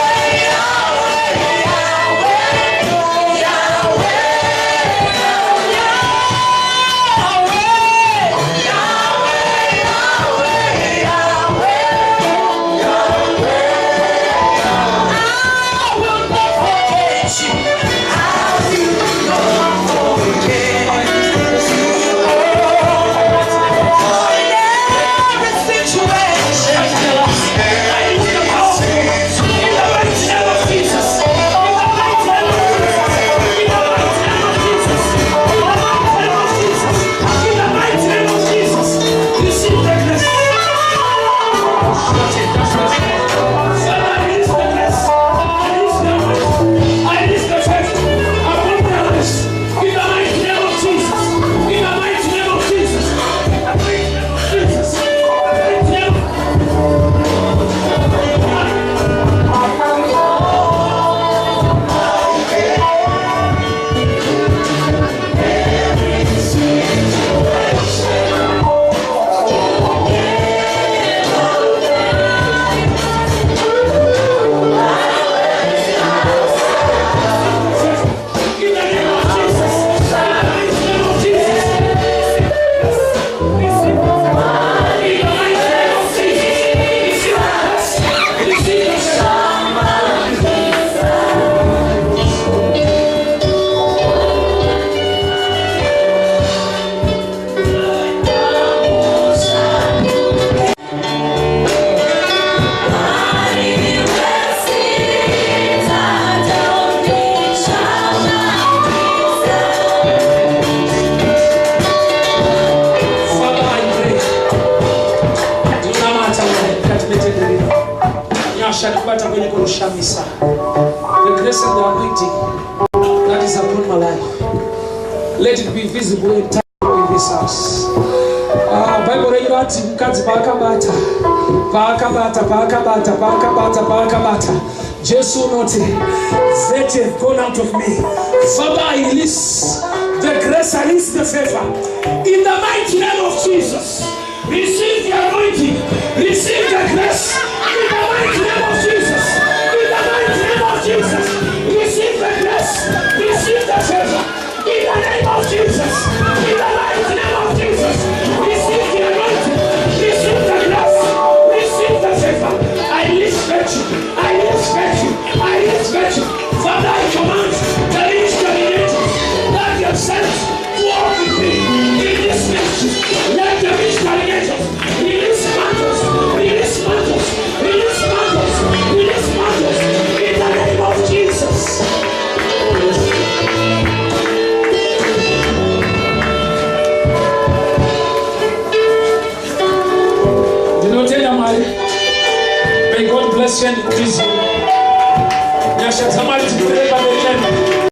Yahweh, Yahweh, Yahweh, I will not forget you. I will not forget you. In every situation. I use the power in the mighty name of Jesus. In the mighty name of Jesus. In the mighty name of Jesus. In the mighty name of Jesus. In the mighty name of Jesus. Receive the grace. That's it. That's it. Father, I release the grace. I release the anointing. I release the faith upon their lives. In the mighty name of Jesus. In the mighty name of Jesus. In the mighty name of Jesus. In the mighty name of In the name of Jesus. In the mighty name of Jesus. Receive the In the mighty name of Jesus. Receive the grace. Receive the Father, I pray. Ndinonamata Mwari mukati metende rino. Nyasha nekubata kwenyu kunoshamisa. The grace and the anointing that is upon my life. Let it be visible and tangible in this house. Ah, Bible renyu rati mukadzi paakabata, paakabata, paakabata, paakabata, paakabata, Jesu unoti, "Virtue have gone out of me." Father, I release the grace, I release the favor in the mighty name of Jesus. Receive the anointing, receive the grace in the mighty name of Jesus. In the mighty name of Jesus, receive the grace, receive the favor in the name of Jesus. In the mighty name of Jesus, receive the anointing, receive the grace, receive the favor. I release virtue, I release virtue, I release virtue. Father, I command the ministry angels that you have sent to walk with me in this ministry. Let the ministry angels release mantles, release mantles, release mantles, release mantles in the name of Jesus. Oh, yes. Ndinotenda Mwari. May God bless you and increase you. Nyasha dzaMwari dzipfuure.